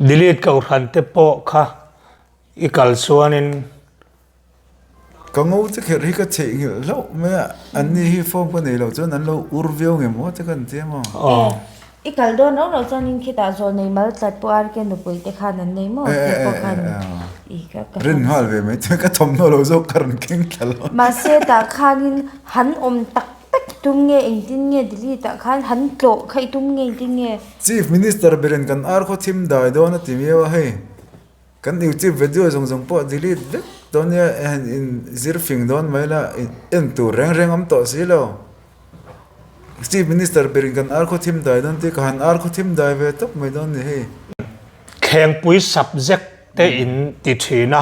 Delete kohhran te pawh kha i kal chuanin. Ka ngo che kherh hi ka chheih nghilh hlauh mai a, anni hi form ka nei loh chuan an lo ur viau nge maw te ka han ti a maw. E, i kal dawn rau rau chuanin khitah zawl nei mal tlat pawh RK nupui te khan an nei maw tih pawh khan i ka ka Rin nghal ve mai chuan ka thawmhnaw lo zawk ka rawn keng thla lo. Mahse tah khanin han awm tak tak i tum nge engtin nge delete ah khan han tlawh kha i tum nge engtin nge? Chief Minister berin kan ar khaw thim dai dawn a ti miau a hei. Kan YouTube video zawng zawng pawh delete vek dawn nia han in zir fing dawn mai la en tur reng reng awm tawh si lo. Chief Minister berin kan ar khaw thim dai dawn tih ka han ar khaw thim dai ve tawp mai dawn ni hei. Thlengpui subject te in ti thin a,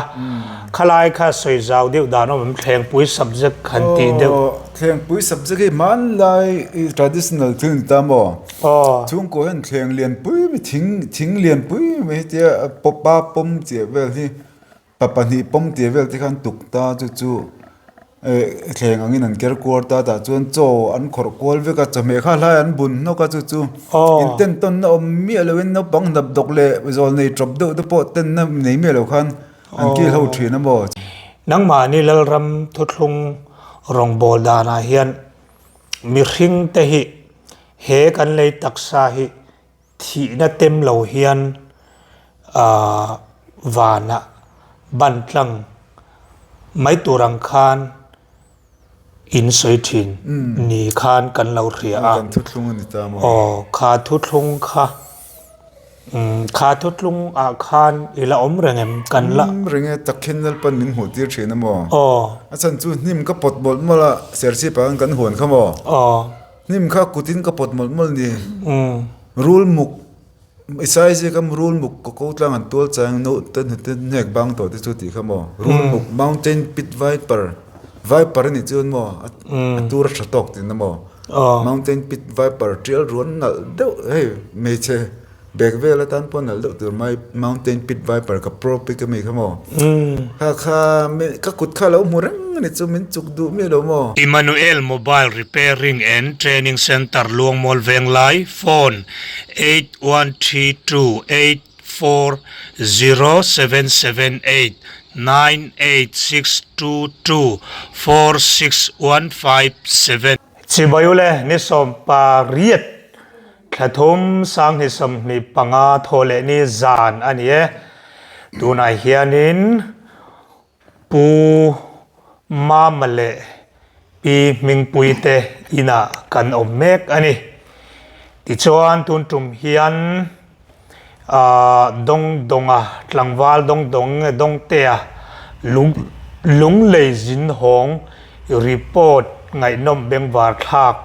khalai kha sawi zau deuh dan awm em thlengpui subject han tih deuh. Aw thlengpui subject hi hmanlai traditional thil ni ta maw? Aw. Chhungkaw hian thleng lianpui mai thing thing lianpui mai hetia pa pawm chiah vel hi pa pahnih pawm tih vel te khan tuk ta chu chu eh thleng angin an ker kuar ta tah chuan chaw an khawrh kual vek a chawhmeh kha hlai an bun hnawk a chu chu inten tawnna awm miah loin naupang hnap dawk leh zawl nei tawp deuh te pawh tenna nei miah lo khan an kil ho thin a maw. Nangmahni Lalram thuthlung rawngbâwl dânah hian mihringte hi he kan lei taksa hi Thihna tem lo hian vanah ban tlang mai tur ang khan in sawi thin ni khan kan lo hria a. Kan thuthlung a ni ta maw? Aw, kha thuthlung kha, kha thuthlung ah khan i la awm reng em? Kan la. Awm reng e, takhin Lalpan min hmuh tir thin a maw? Aw. A chhan chu hnim ka pawt mawlh mawlh a, Serchhip ah khan kan huan kha maw? Aw. Hnim kha kutin ka pawt mawlh mawlh ni. Rul muk i size kha rul muk ka ko tlang an tual chang no te hnute hnek bang tawh te chu tih kha maw. Rul muk mountain pit viper viper a nih chuan maw a tur a tha tawk tihna maw. Mountain pit viper tial ruan nalh deuh hei hmeichhe Bag vel atan pawh nalh deuh tur mai mountain pit viper ka pro pic ami kha maw kha kha ka kut kha lo hmu reng ani chu min chuk duh miah lo maw. Emmanuel Mobile Repairing and Training Centre Luangmual Venglai Phone 8132840778 986224615 Chibai ule ni 18 Thla thum sanghnih 25 thaw leh ni zan a ni e. Tunah hianin Pu Mama leh Pi Hmingpui te inah kan awm mek a ni. Tichuan tun tum hian Dawngdawnga tlangval Dawngdawng nge Dawngtea Lunglei zinhawng report ngaihnawm bengvar thlak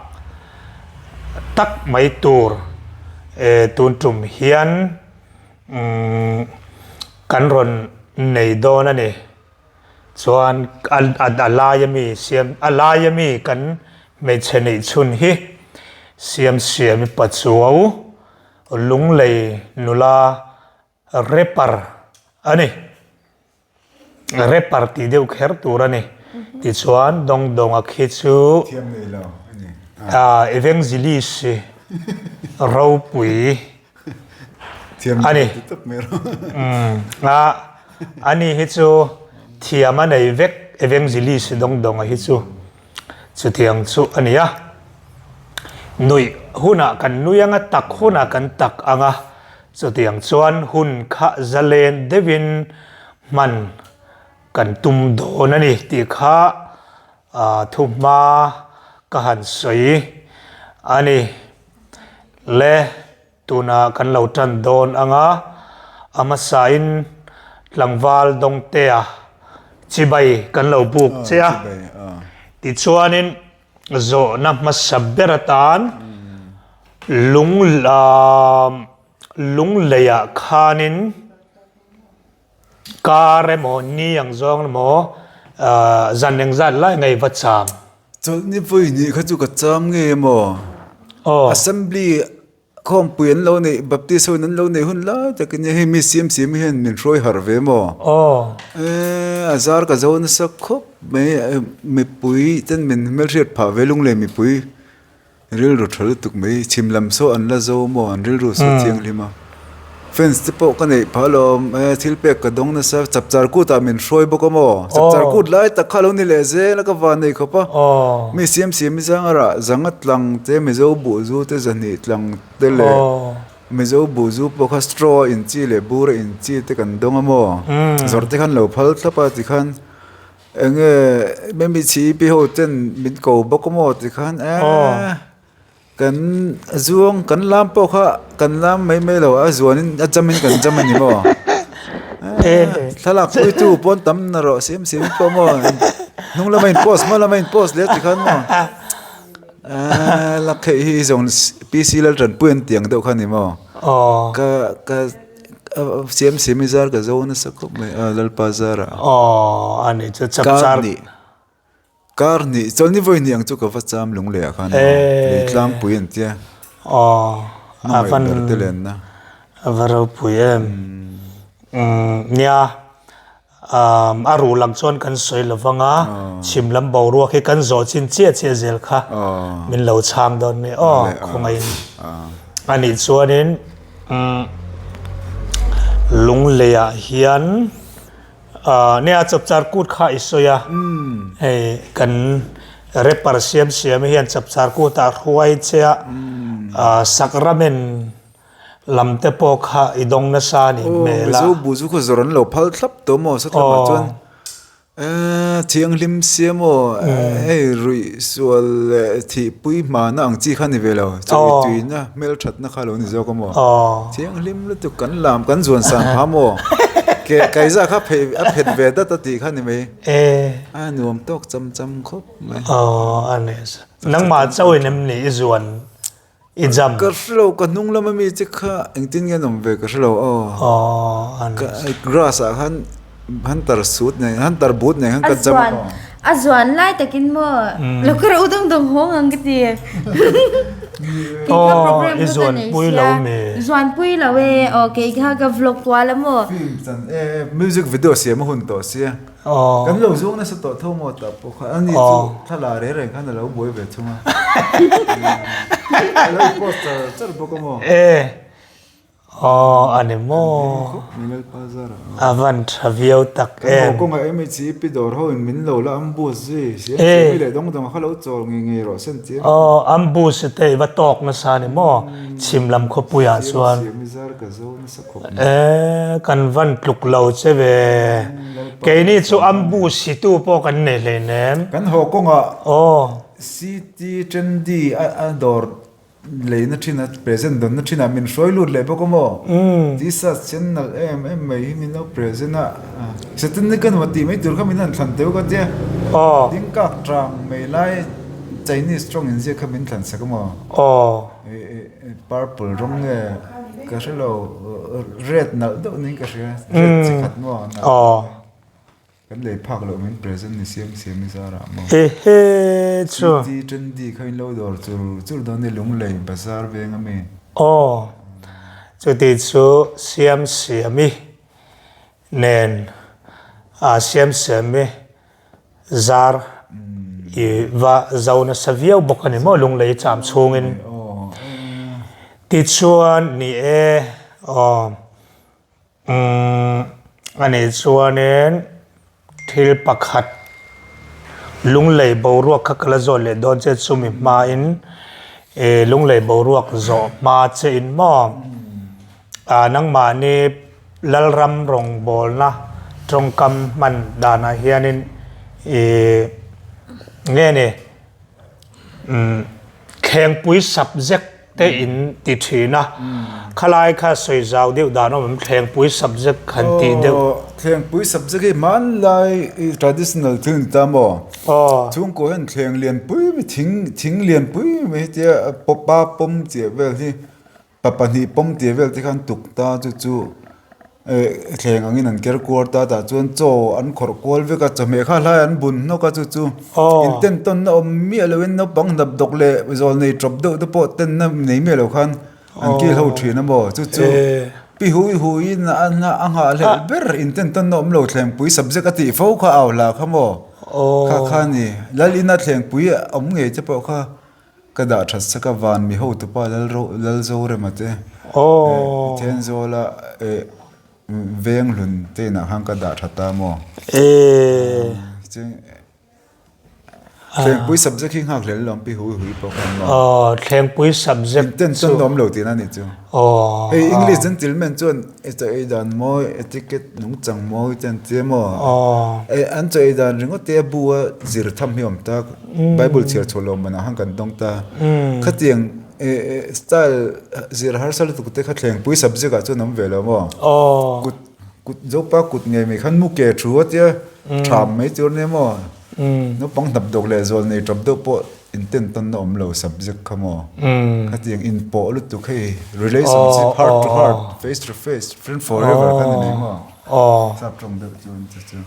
tak mai tur tun tum hian kan rawn nei dawn a ni. Chuan a laia mi siam a laia mi kan hmeichhe neih chhun hi Siamsiami Pachuau Lunglei nula rapper a ni. Rapper tih deuh kher tur a ni. Tichuan Dawngdawnga khi chu Evangelist ropui a ni. Ani hi chu thiam a nei vek Evangelist Dawngdawnga hi chu chutiang chu a ni a. Nuih hunah kan nui anga tak hunah kan tak anga Chutiang chuan hun kha zalen deuhin hman kan tum dawn a ni tih kha thuhma ka han sawi a ni. Le tunah kan lo tan dawn anga a hmasain tlangval Dawngtea chibai kan lo buk che a, tichuanin Zawhna hmasa ber atan lung lungleiah khanin kar emaw ni ang zawng emaw zan engzat lai ngei va cham. Chawlhni vawi hnih kha chu ka cham ngei emaw Assembly Khawmpui an lo neih, Baptist ho in an lo neih hun lai tak in hei mi siam siam hian min hruai harh ve maw? Aw. Eee a zar ka zo nasa khawp mai mipui ten min hmelhriat phah ve lunglei mipui rilru tha lutuk mai chhim lam saw an la zo maw an rilru saw thianghlim a. Fans te pawh ka neih phah alawm e thil pek ka dawng nasa chapchar kut ah min hruai bawk a maw chapchar kut lai tak kha lo ni leh zel a ka van nei khawp a mi siam siam i zang a rah zanga tlang te mizo buh zu te zahnih tlang te leh mizo buh zu pawh kha straw a inchi leh bur a inchi te kan dawng a maw zawrh te khan lo phal thlap a tikhan eng nge memi chhi pi ho ten min ko bawk a maw tikhan eee. Kan zuang kan lam pawh kha kan lam mai mai lo a zuanin a jamin kan jam a ni maw? Thlalak puitu pawn tam na rawh siam siam pawh maw hnung lama in post hma lama in post leh ti khan maw lak theih hi zawng PC Laltanpui an tih ang deuh kha a ni maw? Ka ka siam siam i zar ka zo nasa khawp mai a Lalpa zarah. Aw a ni chu chapchar. Kar hnih, chawlhni vawi hnih ang chu ka va cham lung leh ah khan lei tlangpui an tia. Aw, a van ber te lenna. A va ropui em. Nia, a ruh lam chuan kan sawi lo vang a, chhim lam boruak hi kan zawh chin chiah chiah zel kha min lo chhang dawn mai aw khawngaihin. Anih chuanin Lungleiah hian. Nia chapchar kut kha i sawi a, hei kan rapper siam siam hian chapchar kut ah hruai che a, sacrament lam te pawh kha i dawng nasa a nih hmel a. Mizo bu chu khaw zawrh an lo phal thlap tawh maw satlam ah chuan Thianghlim sia maw hei ruih sual leh thihpui hmana ang chi kha ni ve lo, chawi tuina hmelthatna kha lo ni zawk a maw? Thianghlim lutuk kan lam kan zuan san pha maw? Ke kaiza kha phei a phet ve dat a tih kha ni mai. A nuam tawk cham cham khawp mai. Aw a ni. Nangmah chauhin em ni i zuan I jam. Ka hre lo, ka hnung lama mi che kha engtin nge an awm ve ka hre lo aw. Aw, an. Ka grass ah khan hunter suit nen hunter boot nen khan ka jam a. A zuan lai takin maw lo ka reuh dawng dawng hawng ang ka ti. Kei kha program i ka zuan nei pui sia. lo mi. Zuan pui lo e, aw kei kha ka vlog kual a maw. Film chan e music video siam a hun tawh sia. Kan lo zawng nasa tawh tho maw tah pawh kha ani chu thla reng reng khan a lo buai ve thung a. A lo post char char bawk a maw. E aw a ni maw. A van tha viau tak em. Kan haw kawngah MHEP dawr ho in min lo la ambush zui siam siam i leh dawng dawng a kha lo chawl ngei ngei rawh sen chiam. Aw ambush te i va tawk nasa a ni maw chhim lam khawpuiah chuan. Siam siam i zar ka zo nasa khawp mai. E kan van tluk lo che ve. Keini chu ambush hitu pawh kan nei hleinem. Kan haw kawngah Aw. CT Trendy a dawr leina thin a present dawnna thinah min hruai lut leh bawk a maw? T-shirt sen nalh em em mai hi min lo present a, Satanic emaw tih mai tur kha min han thlan teuh ka tia. Aw. Ding kak tang mai lai Chinese tawng inziak kha min thlan sak a maw? Aw. Purple rawng nge ka hre lo red nalh deuh niin ka hria red chi khat maw nalh kan lei phak loh min present ni siam siam i zarah maw Ehe chu City trendy kha in lo dawr chur chur dawn ni Lunglei bazar veng ami. Aw chuti chu siam siami nen a siam siami Zar i va zo nasa viau bawk a ni maw Lunglei cham chhungin. Tichuan ni e aw umm a nih chuanin thil pakhat Lunglei boruak kha ka la zawt leh dawn che chumi hmain ih Lunglei boruak zawh hma che in maw ah nangmahni Lalram rawngbawlna tawngkam hman danah hianin ih nge ni umm thlengpui subject te in ti thin a, khalai kha sawi zau deuh dan awm em thlengpui subject han tih deuh. Aw thlengpui subject hi hmanlai traditional thil ni ta maw? Aw. Chhungkaw hian thleng lianpui mai thing thing lianpui mai hetia pa pawm chiah vel hi. Pa pahnih pawm tih vel te khan tuk ta chu chu eh thleng angin an ker kuar ta tah chuan chaw an khawrh kual vek a chawhmeh kha hlai an bun hnawk a chu chu inten tawnna awm miah loin naupang hnap dawk leh zawl nei tawp deuh te pawh tenna nei miah lo khan an kil ho thin a maw chu chu pi hui huiin a a nghahhlelh ber inten tawnna awm lo thlengpui subject a tih fo kha au hla kha maw kha kha a ni lal ina thlengpui awm ngei te pawh kha. Ka dah that sak a, van mi hotupa Lalzorema te. Aw. Thenzawl a veng hlun te inah khan ka dah tha ta maw? E. Thlengpui subject hi nghak hlel lo pi hui hui pawh khan maw? Aw, thlengpui subject chu. Intent chuan awm lo tihna a nih chu. Aw. Hei English an tilmen chuan i chaw ei dan mawi, etiquette nungchang mawi te an tia maw? Aw. An chaw ei dan ringawt te a bu a zir tham hi a awm ta. Bible chhiar chhuah lo manah khan kan dawng ta. Khatiang style zir harsa lutuk te kha thlengpui subject ah chuan awm ve lo maw? Aw. Kut kut Zopa kut ngei mai khan mu ke thu a tia tham mai tur nia maw? Naupang hnap dawk leh zawl nei tap deuh pawh inten tawn na awm lo subject kha maw? Khatiang inpawh lutuk hei relationship heart to heart face to face friend forever kha ni mai maw? Sap tawng deuh chuan chu chu.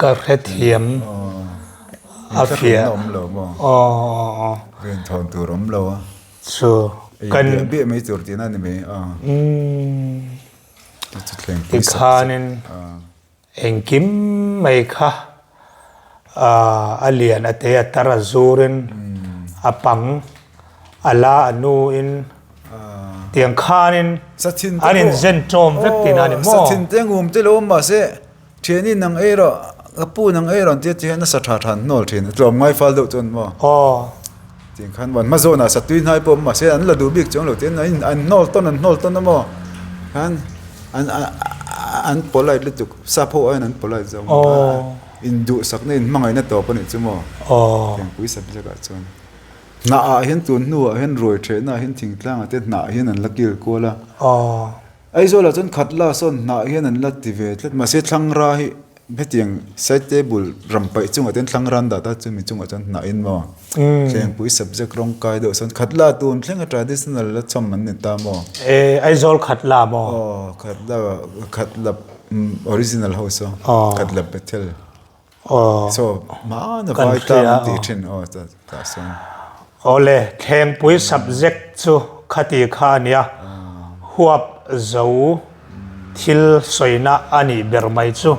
Ka hrethiam a fiah. Awm lo maw? Ven thawn tur awm lo a. Chu kan biah biah mai tur tihna a ni mai a. Tikhanin engkim mai kha a lian a te a tar a zurin a pang a la a nuin tiang khanin an inzen ṭawm vek tihna a ni maw? Sachin te ngum te lo awm mahse Thiani nang ei rawh, ka pu nang ei rawh an tia ti hian a sa tha tha an hnawl thin, a tlawm ngai fal deuh chuan maw? Aw. Tiang khan van hma zawnah sa tui hnai pawh awm mahse an la duh bik chuang lo tian an an hnawl tawn an hnawl tawn a maw? Khan an an polite lutuk, sap ho aiin an polite zawk maw? Aw. Induhsakna inhmangaihna tawp a nih chu maw? Aw. Thingpui subject ah chuan hnah ah hian tun hnuah hian ruai thehna ah hian thingtlang ah te hnah hian an la kil kual a. Aw. Aizawlah chuan khat la sawn hnah hian an la ti ve tlat mahse thlangra hi hetiang side table ram paih chungah te hian thlangra an dah ta chumi chungah chuan hnah in maw thlengpui subject rawng kai deuh sawn khat la tun thleng a traditional la chawm an ni ta maw. E Aizawl khat la maw? Aw khat la khat la original ho saw khat la Bethel. Aw. Chaw hmana vai tlang an tih thin aw tah sawn. Awle, thlengpui subject chu khati kha a nia, huap zo thil sawina a nih ber mai chu.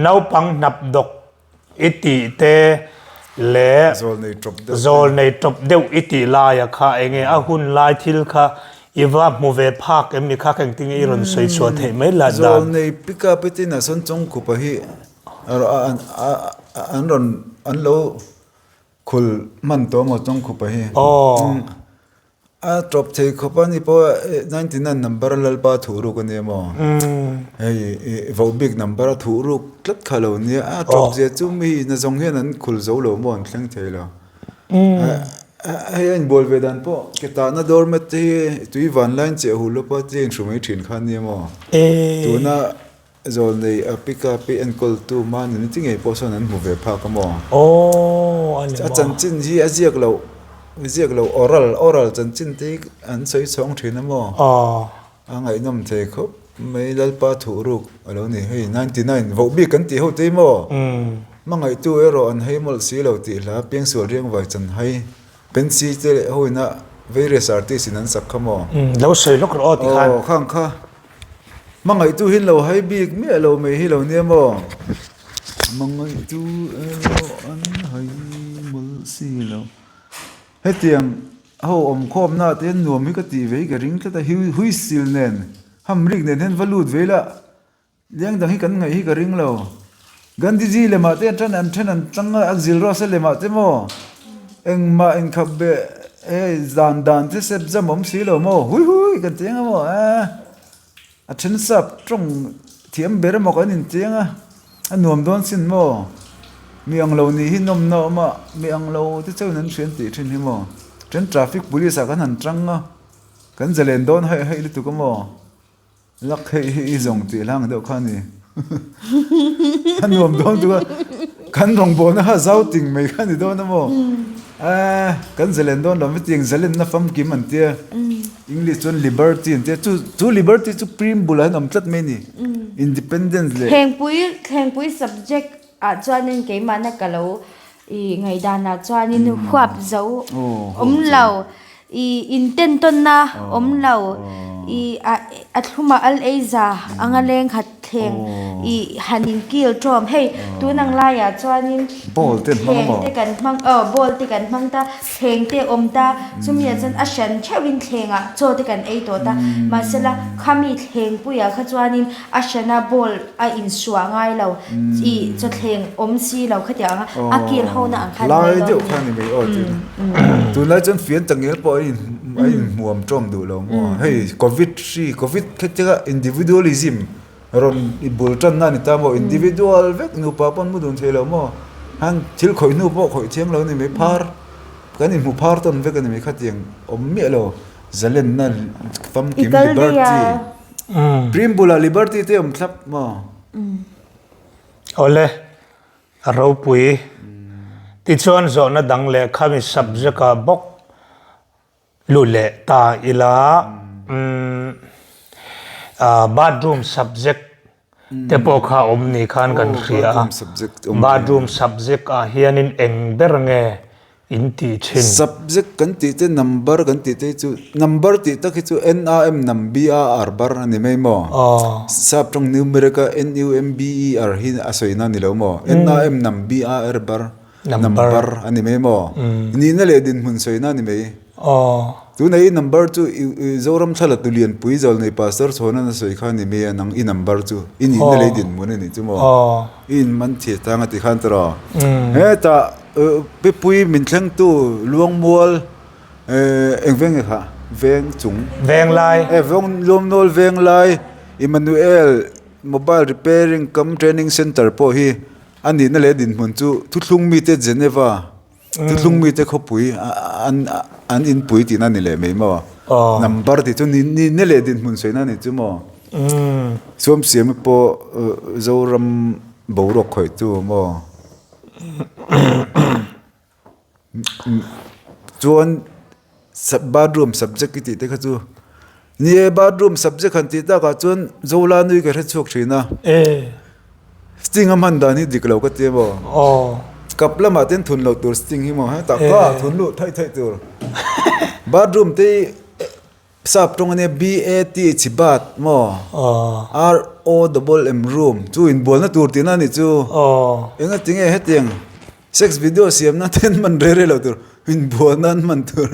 Naupang hnap dawk i tih te leh zawlnei tawp deuh i tih laia kha enge a hun lai thil kha I va hmu ve phak em ni kha ka engtin nge i rawn sawi chhuah theih mai la dan. Zawlnei pick up i tinah sawn Chawngkhupa hi an rawn an lo khul hman tawh maw Chawngkhupa hi. Aw. A tawp thei khawp a ni pawh 99 number Lalpa thuh ruk a nia maw. Hei vohbik number a thuh ruk tlat kha lo nia a tawp zia chu mi nazawng hian an khul zo lo maw an thleng thei lo. Hei a inbual ve dan pawh ke tahna doormat te hi tui van lain chiah hu lawpa te inhru mai thin kha ania maw? Tuna zawlnei a pick up i enkawltu mahni ti ngei pawh sawn an hmu ve phak a maw? A chanchin hi a ziak loh ziak loh oral oral chanchin te hi an sawi chhawng thin a maw? A ngaihnawm thei khawp mai Lalpa thuh ruk a lo ni. Hei 99 voh bik kan tih ho te hi maw? Hmangaihtu erawh an hei mawlh si lo tih hla Piangsual Riangvai chan hai Pensy te leh ho ina various artist in an sak kha maw? Lo sawi lawk rawh aw ti khan. Aw khang kha. Hmangaihtu hi lo hai bik miah lo mai hi lo nia maw? Hmangaihtu erawh an hai mawlh si lo. Hetiang Ho awm khawmna ah te hian nuam hi ka tih ve hi ka ring tlat a, huisil nen hamrik nen hian va lut ve ila leng dang hi kan ngaih hi ka ring lo. Gandhiji lemah te an an then an tang a, a zil rawh se lemah te maw engmah inkhap beh hei zan dan te sep zam awm si lo maw hui hui kan ti ang a maw eh. A then sap tawng thiam ber emaw kan intiang a, a nuam dawn sin maw? Mi ang lo nih hi nawmna a awm a, mi ang lo te chauhin an hrian tih thin hi maw? Then traffic police ah kan han tang a, kan zalen dawn haih haih lutuk a maw? Lak heih hi i zawng tih hlang deuh kha a ni. A nuam dawn tuk a, kan rawngbawlna kha zau ting mai kha a ni dawn a maw? Aaa kan zalen dawn lo hetiang zalenna famkim an tia English chuan liberty an tia chu chu liberty chu prim bulah hian awm tlat mai a ni independence leh Thlengpui thlengpui subject ah chuanin keimahna ka lo i ngaihdanah chuanin huap zo awm lo i intentawnna awm lo i a a thlumah al ei za anga leng khat. Thleng i han in kil tawm hei tun ang laiah chuanin thleng te kan hmang aw ball te kan hmang ta thleng te awm ta chumi ah chuan a hran theuhin thleng ah chaw te kan ei tawh ta mahsela khami thleng puiah kha chuanin a hrana ball a insuah ngai lo ih chaw thleng awm si lo khatiang a a kil ho na ang khan lai deuh kha ni mai aw tih tunlai chuan fian tangel pawh a in a inhmuam tawm duh lo maw hei covid hri covid Khetianga individualism rawn i bul tanna a ni ta maw? Individual vek nupa pawn mu dun thei lo maw? Han thil khawih hnu pawh khawih thiang lo a ni mai phar, kan inhmu phar tawn vek a ni mai khatiang awm miah lo zalenna famkim liberty Prim bulah liberty te awm thlap maw? Awle, a ropui. Tichuan zawhna dang leh khami subject ah bawk Lut leh ta ila bathroom subject te pawh kha awm ni khan kan hria a, bathroom subject ah hianin eng ber nge in tih thin? Subject kan tih te number kan tih te chu number tih tak hi chu N A M num B A R bar a ni mai maw? Sap tawng numeric a N U M B E R hi a sawi na a ni lo maw? N A M num B A R bar. Number a ni mai maw? Nihna leh dinhmun sawina a ni mai. Tuna i number chu Zoram thla la tu Lianpui Zawlnei Pastor Chhawna'n a sawi kha a ni mai a, nang i number chu i nihna leh i dinhmun a nih chu maw? I inman thih tang a ti khan ta rawh. Hetah Pipui min thlengtu Luangmual eng veng nge kha? Veng chung. Venglai. Luangmual Venglai Emmanuel Mobile Repairing cum Training Centre pawh hi A nihna leh dinhmun chu thuthlung mite Geneva, thuthlung mite khawpui an an inpui tihna a ni leh mai maw? Number tih chu nihna leh dinhmun sawina a ni chu maw? Suamsiami pawh Zoram boruak khawihtu maw? Chuan bathroom subject i tih te kha chu ni e bathroom subject han tih takah chuan Zola nui ka hre chhuak thin a sting a hman dan hi dik lo ka ti a maw kap lamah ten thun loh tur sting hi maw hetah ka thun luh theih theih tur bathroom te hi. Sap tawng ania BAT chi bat maw RO double M room chu inbualna tur tihna a nih chu enga tinge hetiang sex video siamna te an hman rei rei lo tur inbualna an hman tur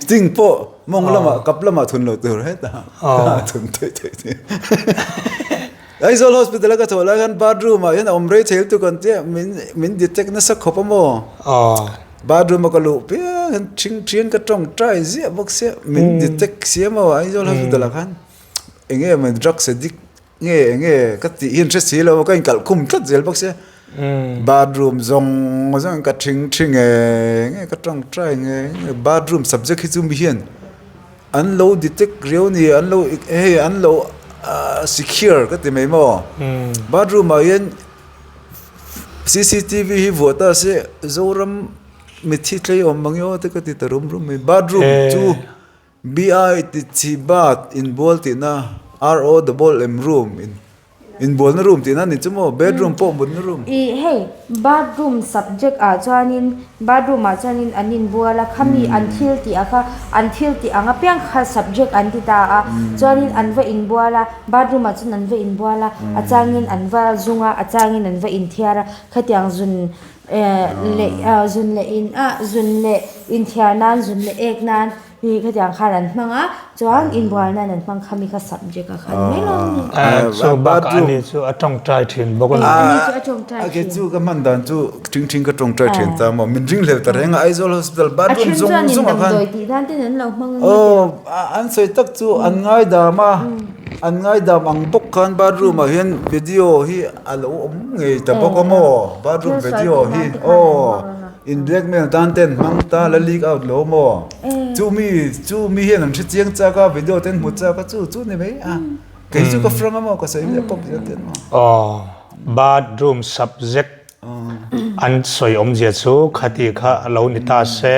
sting pawh mawng lamah kap lamah thun lo tur hetah a thun theih theih theih Aizawl hospital a ka thawh lai khan bathroom ah hian a awm rei thei lutuk an tia min min detect nasa khawp a maw bathroom a ka luh piang hian thing thian ka tawngtai ziah bawk sia min detect sia maw Aizawl hospital ah khan eng nge maw drugs addict nge eng nge ka tih hi an hre si lo a ka inkalh khum tlat zel bawk sia bathroom zawng zawng ka thing thi nge nge ka tawngtai nge nge bathroom subject hi chu mi hian. An lo detect riau ni, an lo hei an lo secure ka ti mai maw? Bathroom ah hian cctv hi vuah ta se Zoram mithi tlei awm ang emaw te ka ti ta rum rum mai. Bathroom chu BI ti chi bath inbual tihna RO double M room in. Inbualna room tihna a ni chu maw? Bedroom pawh mutna room. Ih hei, bathroom subject ah chuanin bathroom ah chuanin an inbual a, khami an thil tih ah kha an thil tih ang apiang kha subject an ti ta a, chuanin an va inbual a, bathroom ah chuan an va inbual a, a changin an va zung a, a changin an va inthiar a, khatiang zun eh leh zun leh in ah zun leh inthiar nan zun leh ek nan. Hi khatiang khan an hmang a, chuan inbual nan an hmang kha mi kha subject ah khan mai lo ni. Chu bakah ani chu a tawngtai thin bawk a ni. Ani chu a tawngtai thin. Kei chu ka hman dan chu thing thing ka tawngtai thin ta maw, min ring hlel ta reng a Aizawl Hospital bathroom zawng zawng ah khan. A then chuan in damdawi tih nan ten an lo hmang ang a ti. Aw an sawi tak chu an ngaidam a, an ngaidam ang bawk khan bathroom ah hian video hi a lo awm ngei ta bawk a maw, bathroom video hi aw. In blackmail tan ten hmang ta la leak out lo maw? Chu mi chu mi hian an hre chiang chak a video ten hmu chak a chu chu ni mai a kei chu ka frank a maw ka sawi leh pawp zel ten maw. Aw bathroom subject an sawi awmzia chu khati kha a lo ni ta se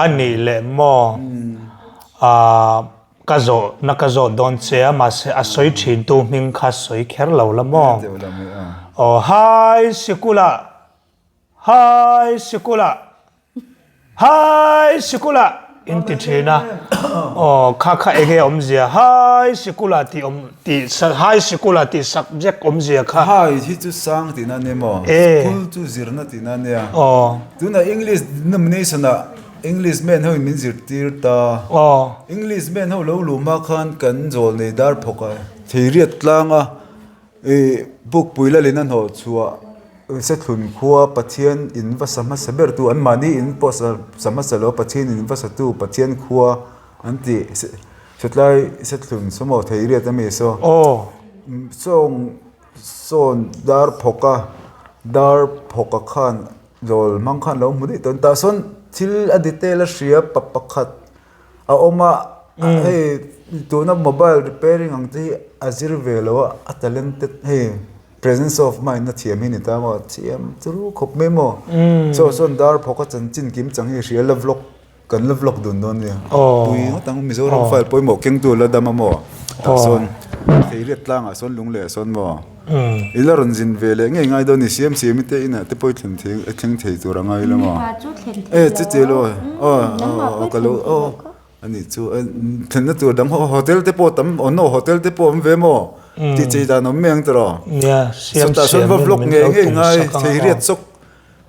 a nih leh maw ah ka zawh na ka zawh dawn che a mahse a sawi thin tu hming kha sawi kher lo la maw aw hai sikula Hai sikulah! Hai sikulah! in ti thin a, aw kha kha enge awmzia high sikul ah tih awm tih high sikul ah tih subject awmzia kha. High hi chu sang tihna ania maw? School chu zirna tihna ania. Tunah English denomination ah English man ho in min zirtir ta. English man ho lo luh hma khan kan zawl nei dar phawk a, Theiriat tlang a Ih Bukpui lalin a hnawh chhuah Sethlun khua Pathian in va sa hmasa ber tu an mahni in pawh sa sa hmasa lo Pathian in va sa tu Pathian khua an tih Setlai Sethlun saw maw thei riat ami saw sawng sawn dar phawk a dar phawk a khan zawl hmang khan lo hmu daih tawh a ni tah sawn thil a detail a hria pa pakhat A awm a, hei tuna mobile repairing ang te hi a zir ve lo a, a talented hei presence of mind a thiam hi ni ta maw, thiam turu khawp mai maw. Chaw chuan dar phawk a chanchin kim chang hi hria la vlog kan la vlog dun dawn nia. Pui ngawt ang Mizoram file pawimawh kengtu la dam a maw tah sawn Theiriat tlangah sawn Lungleh sawn maw. I la rawn zin ve leh ngei ngai dawn ni siam siam i te inah te pawh i thlen thei i thleng thei tur a ngai lo maw? E chuti lo aw aw ka lo aw a nih chu thlenna tur dang hotel te pawh tam aw no hotel te pawh awm ve maw tih chei dan awm mai ang tiraw sawtah sawn va vlog ngei ngei ngai thei riat chawk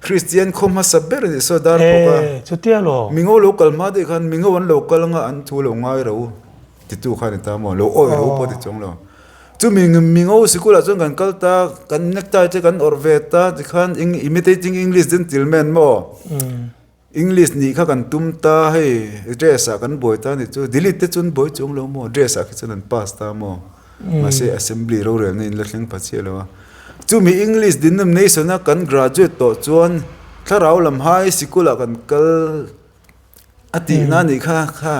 Kristian khaw hmasa ber a nih saw dar phawk a. Chutia lo. Mingo lo kal hma daih khan mingo an lo kal anga an thu lo ngai ro titu kha a ni ta maw? Lo awih ro pawh ti chuang lo. Chumi mingo sikulah chuan kan kal ta, kan necktie te kan awrh ve ta tikhan imitating English gentleman maw? English nih kha kan tum ta hei dress ah kan buai ta nih chu delete te chu an buai chuang lo maw dress ah khi chuan an pass ta maw mahse assembly rorelna in la thleng pha chiah lo a chumi English denomination a kan graduate tawh chuan thlarau lam high sikul ah kan kal a tihna nih kha kha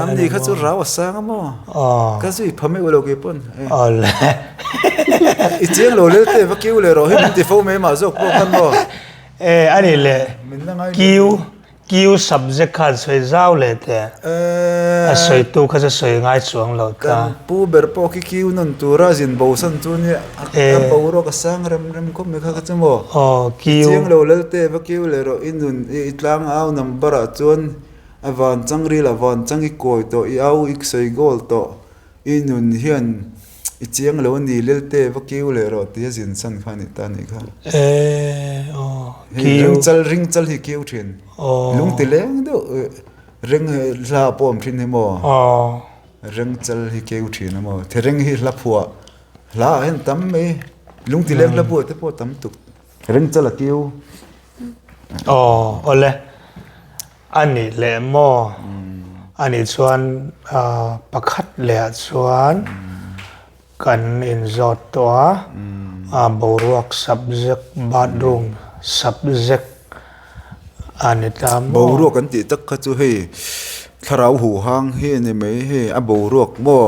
amni kha chu rau a sang a maw ka zui pha meuh lo kei pawn i chiang lo lel te va kiu leh rawh hi min ti fo mai mah zawk pawh khan maw. E a nih leh Q Q subject khan sawi zau leh teh a sawi tu kha chu sawi ngai chuang lo ta. Kan pu ber pawh khi Q nawn tura zin bo san chu nia a boruak a sang rem rem khawp mai kha kha chu maw. Aw Q. Chiang lo Lalte va Q leh rawh i nun i tlang au number ah chuan a van chang ril a van chang i kawi tawh i au i sawi goal tawh i nun hian I chiang lo a ni, Lelte va kiu leh rawh tia zin san kha a nih ta a nih kha. Ee aw, kiu. Hei ringchal, ringchal hi kiu thin. Aw. Lung ti leng deuh ring hla pawh awm thin hi maw? Aw. Ringchal hi kiu thin a maw? Thereng hi hla phuah, hla ah hian tam mai, lung ti leng hla phuah te pawh tam tuk. Ringchal a kiu. Aw, awle. A nih leh maw? A nih chuan pakhat lehah chuan kan inzawt tawh a, boruak subject, bathroom subject a ni ta maw? Boruak an tih tak kha chu hei thlarau huhang hi a ni mai, hei a boruak maw?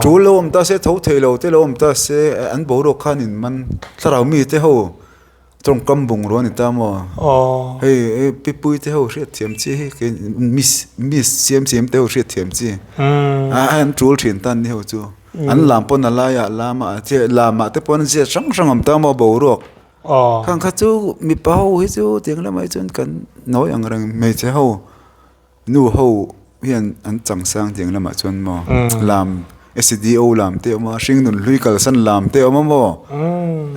Tul lo awm ta se, tho thei lo te lo awm ta se, an boruak khan in man thlarau mite ho. Tawngkam bungrua a ni ta maw? Aw. Hei hei pipui te ho hriat thiam chi hi kei miss miss siam siam te ho hriat thiam chi. A an tul thin tan ni ho chu. An lam pawn a laiah lam a che lamah te pawn zia hrang hrang awm ta maw boruak. Aw. Khang kha chu mipa ho hi chu tiang lamah hi chuan kan nawi ang reng hmeichhe ho. Nu ho hian an chang sang tiang lamah chuan maw lam SDO lam te a awm a hringnun hlui kalsan lam te a awm a maw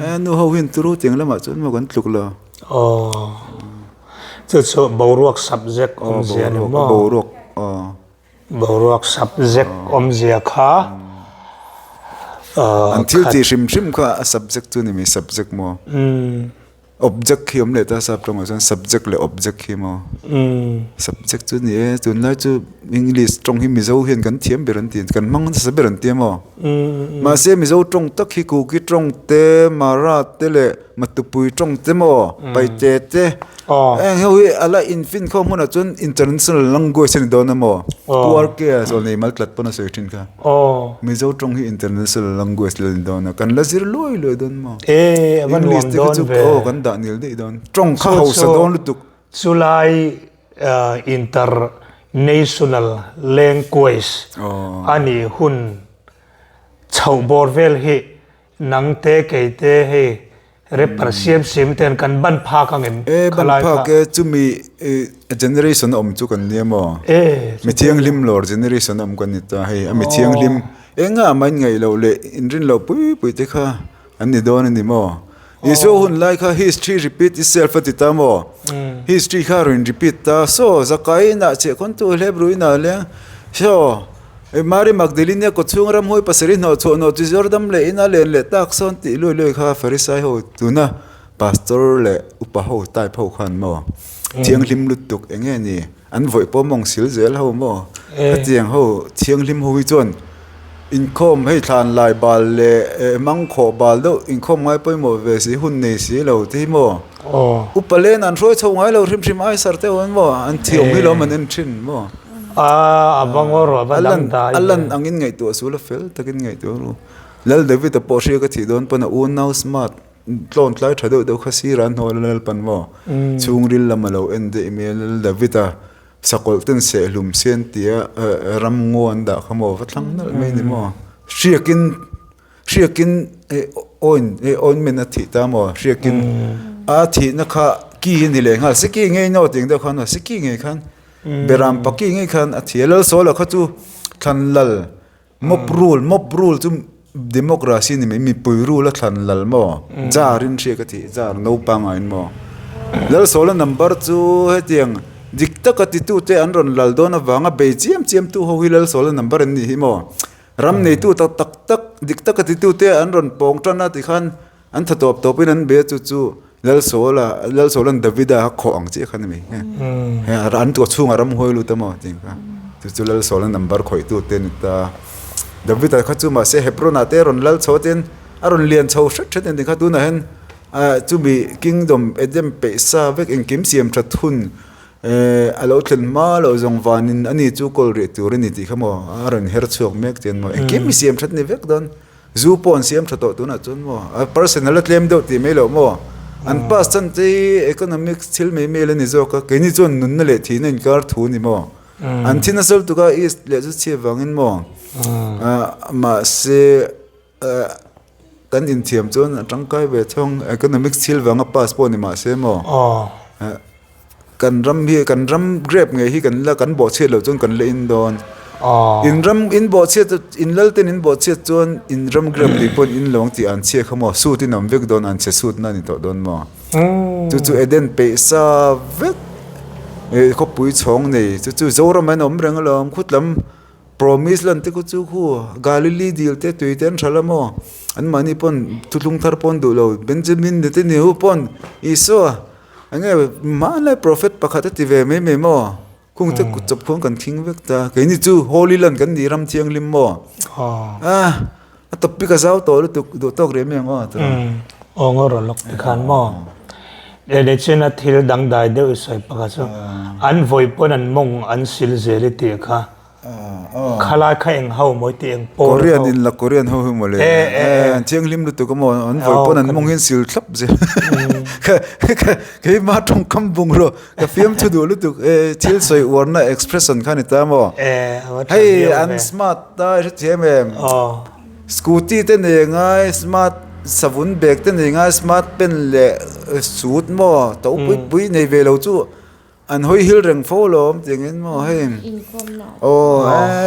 e nu ho hian turu tiang lamah chuan maw kan tluk lo. Aw chu chu boruak subject awmzia ni maw? Boruak aw. Boruak subject awmzia kha An thil tih hrim hrim kha a subject chu ni mai subject maw? Object khi awm leh ta sap tawngah chuan subject leh object khi maw? Subject chu ni e, tunlai chu English tawng hi Mizo hian kan thiam ber an ti, kan hmang nasa ber an ti a maw? Mahse Mizo tawng tak hi Kuki tawng te, Mara te leh Matupui tawng te maw, Paite te, heng ho hi a la infin khawm hunah chuan international language a ni dawn a maw? Pu RK a zawlnei mal tlat pawn a sawi thin kha. Mizo tawng hi international language la ni dawn a, kan la zir luai luai dawn maw? E, a va nuam dawn ve. Aw, kan dah nil daih dawn. Tawng kha hausa dawn lutuk. Chulai international language a nih hun chhoh bawr vel hi nang te kei te hei. Rapper siam siam ten kan ban phak ang em? E ban phak e chumi generation a awm chu kan nia maw? Mi thianghlim lawr generation a awm kan ni ta hei a mi thianghlim engah mah in ngaih loh leh inrin loh pui pui te kha an ni dawn a ni maw? Isua hun lai kha history repeat itself a ti ta maw? History kha a rawn repeat ta saw Zakai inah chhiahkhawntu Hebrew inah leng saw Mary Magdalene a kawchhung ramhuai pasarih hnawh chhuah hnawh chu Jordan leh ina len leh tak sawn tih luai luai kha Farisai ho tuna pastor leh upa ho type ho khan maw thianghlim lutuk eng nge ni an vawih pawh mawng sil zel ho maw khatiang ho thianghlim ho hi chuan inkhawm hei thlan lai bal leh mangkhawh bal deuh inkhawm ngai pawimawh ve si hun nei si lo te hi maw upa len an hruai chho ngai lo hrim hrim ai sar te ho an maw an thiam hi lawm an en thin maw. A va ngaw rawh, a va dang dai ve. A lan angin ngaihtuah sul a fel takin ngaihtuah ru. Lal David-a pawh hria ka thih dawn pawn a unau smart tlawn tlai tha deuh deuh kha sir an hnawl a Lalpan maw chhungril lam a lo en daih mai a Lal David-a sakawlh ten sehlum sian tia ram ngaw an dah kha maw va thlang nalh mai ni maw hriakin Hriakin oin ointment a thih ta maw? Hriakin a thihna kha ki a ni leh nghal. Siki ngei no tih ang deuh khan siki ngei khan beram pa ki ngei khan a thi a. Lalsawla kha chu thlan lal mob rule mob rule chu democracy ni mai mipui rule a thlan lal maw? Jar in hriak a thih jar naupangah in maw? Lalsawla number chu hetiang dik taka titute an rawn lal dawn avanga bei chiam chiam tu ho hi Lalsawla number an nih hi maw? Ram neitu tak tak tak dik taka titute an rawn pawng tan a tikhan an tha tawp tawpin an be a chu chu Lalsawla Lalsawla'n Davida a khawh ang chiah kha ni mai he an tuah chhungah ram huai lut a maw tih kha chu chu Lalsawla number khawihtu te a ni ta Davida kha chu mahse Hebron ah te a rawn lal chho a tin a rawn lian chho hret hret a ni kha tunah hian chumi kingdom Edem peih sa vek engkim siam that hun Eh, a lo thlen hma loh zawng vanin ani chu kawl rih tur a ni tih kha maw a rawn her chhuak mek chian maw engkim i siam that ni vek dawn zu pawh an siam tha tawh tunah chuan maw a person a la tlem deuh tih mai loh maw an pass chan te hi economics thil mai mai la ni zawk a keini chuan nunna leh thihna inkar thu ni maw an thi nasa lutuk a east leh chu chhiat vangin maw mahse Kan inthiam chuan a tangkai ve thung, economics thil vanga pass pawh ni mahse maw kan ram hi kan ram grape ngei hi kan la kan bawhchhiat loh chuan kan la in dawn. In ram in bawhchhiat in lal ten in bawhchhiat chuan in ram grape tih pawh in lo ang tih an chhia kha maw suit in awm vek dawn an chhe suit na a ni tawh dawn maw. Chu chu Eden peih sa vek khawpui chhawng nei chu chu Zoram ah hian a awm reng alawm khutlam. Promise lan te khu chu khu Galilee dil te tui te an hralh a maw? Anmahni pawn thuthlung thar pawn duh lo Benjamin Netanyahu pawn Isua eng nge hmanlai prophet pakhat a ti ve mai mai maw? Khung te kut chawp khuan kan khing vek ta keini chu Holy Land kan ni ram thianghlim maw? Ah A topic a zau tawh lutuk duh tawk rih mai ang aw tura. Aw ngaw rawh lawk tikhan maw. Leh chin a thil dangdai deuh i sawi pakhat chu an vawi pawn an mawng an sil zel i tih kha khalai kha eng ho maw i tih eng pawl ho. Korean in la Korean ho hi maw le an thianghlim lutuk a maw an vawi pawn an mawng hi an sil thlap zel keimah tawngkam bungraw ka fiamthu duh lutuk thil sawi uarna expression kha ni ta maw hei an smart ta i hrethiam em scooty te nei ngai smart savun bag te nei ngai smart pen leh suit maw to pui pui nei ve lo chu an hawi hil reng fo lawm tiang in maw hei aw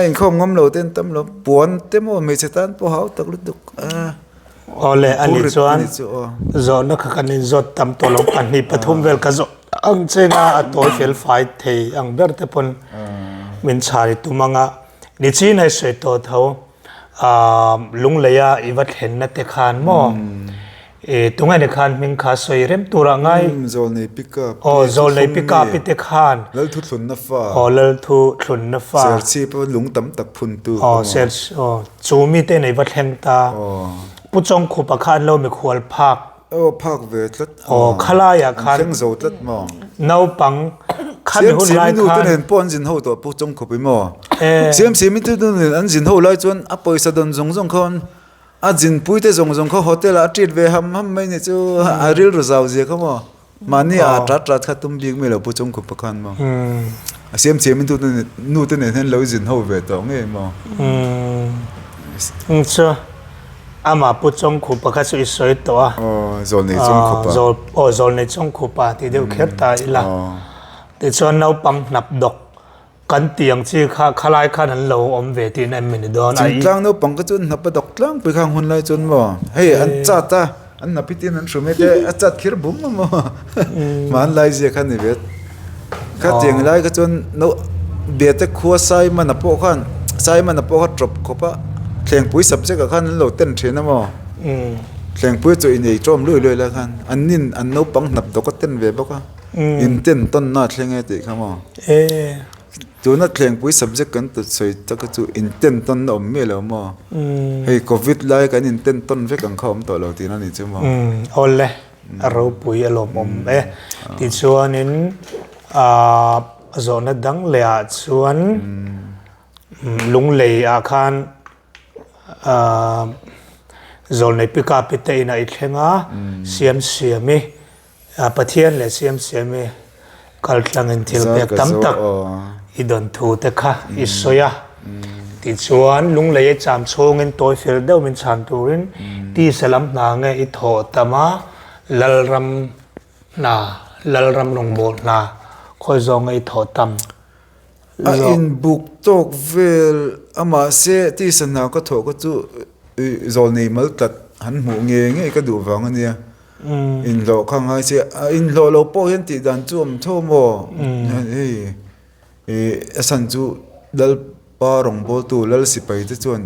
inkhawm ngam lo te an tam lo puan te maw hmeichhe tan pawh hau tak lutuk a. Awle a nih chuan zawhna kha kan inzawt tam tawh lo pahnih pathum vel ka zawh ang cheng a a tawi fel fai thei ang ber te pawn min chhari tum ang a nichin hei sawi tawh tho ah lungleia i va thlenna te khan maw i tunge ni khan hming kha sawi rem turah ngai Zawlnei pickup aw zawlnei pickup i te khan Lalthuthlunna fa aw Lalthuthlunna fa Serchhip a lung tam tak phuntu aw Serchhip aw Chu mite nei va thleng ta. Pu Chawngkhupa kha an lo mikhual phak. Aw phak ve tlat. Aw khalaiah khan. An thleng zo tlat maw. Naupang khami hun lai khan. Siamsiami nu te nen pawh an zin ho tawh Pu Chawngkhup i maw. Siamsiami te nu nen an zin ho lai chuan a pawisa dawn zawng zawng khawn a zinpui te zawng zawng kha hotel ah a treat ve ham ham mai ni chu a rilru zau zia kha maw. Mahni ah tat tat kha tum bik mai lo Pu Chawngkhupa khan maw. A siam thiam in tu te nu te nen hian lo zin ho ve tawh ngei maw. Chu. Amah Pu Chawngkhupa kha chu i sawi tawh a. Aw, Zawlnei Chawngkhupa. Zawl, aw Zawlnei Chawngkhupa tih deuh kher ta ila. Tichuan naupang hnap dawk kan tih ang chi kha khalai khan an lo awm ve tihna em ni dawn a. Chingtlang naupang kha chu hnap a dawk tlangpui kha ang hun lai chuan maw hei an chat a, an hnap hi tin an hru mai te a chat khir bum a maw hmanlai zia kha ni ve. Kha tiang lai kha chuan no biate khua Simon-a pawh khan Simon-a pawh kha tawp khawp a thlengpui subject ah khan an lo ten thin a maw thlengpui chu inei tawm luai luai lai khan an nin an naupang hnap dawk a ten ve bawk a in ten tawn na a thleng e tih kha maw tuna thlengpui subject kan ta sawi tak kha chu in ten tawn na awm miah lo maw hei covid lai kan in ten tawn vek ang kha awm tawh lo tihna a nih chu maw. Awle. A ropui a lawmawm e. Tichuanin aah zawhna dang leh ah chuan lunglei ah khan aah zawlnei pick up te inah i thleng a, Siamsiami Pathian leh Siamsiami Kaltlangin thil pek tam tak i dawn thu te kha i sawi a. Tichuan, lunglei a cham chhungin tawi fel deuh min chhan turin tisa lam hna nge i thawh tam a, Lalram hna, Lalram rawngbâwl hna khawi zawng nge i thawh tam A inbuk tawk vel a mahse tisa hna ka thawh kha chu zawlnei mal tlat han hmuh nge nge ka duh vang a nia. Inhlawh kha ngai che a inhlawh lo pawh hian tih dan chu awm tho maw hei ih a chhan chu Lalpa rawngbawltu Lal sipai te chuan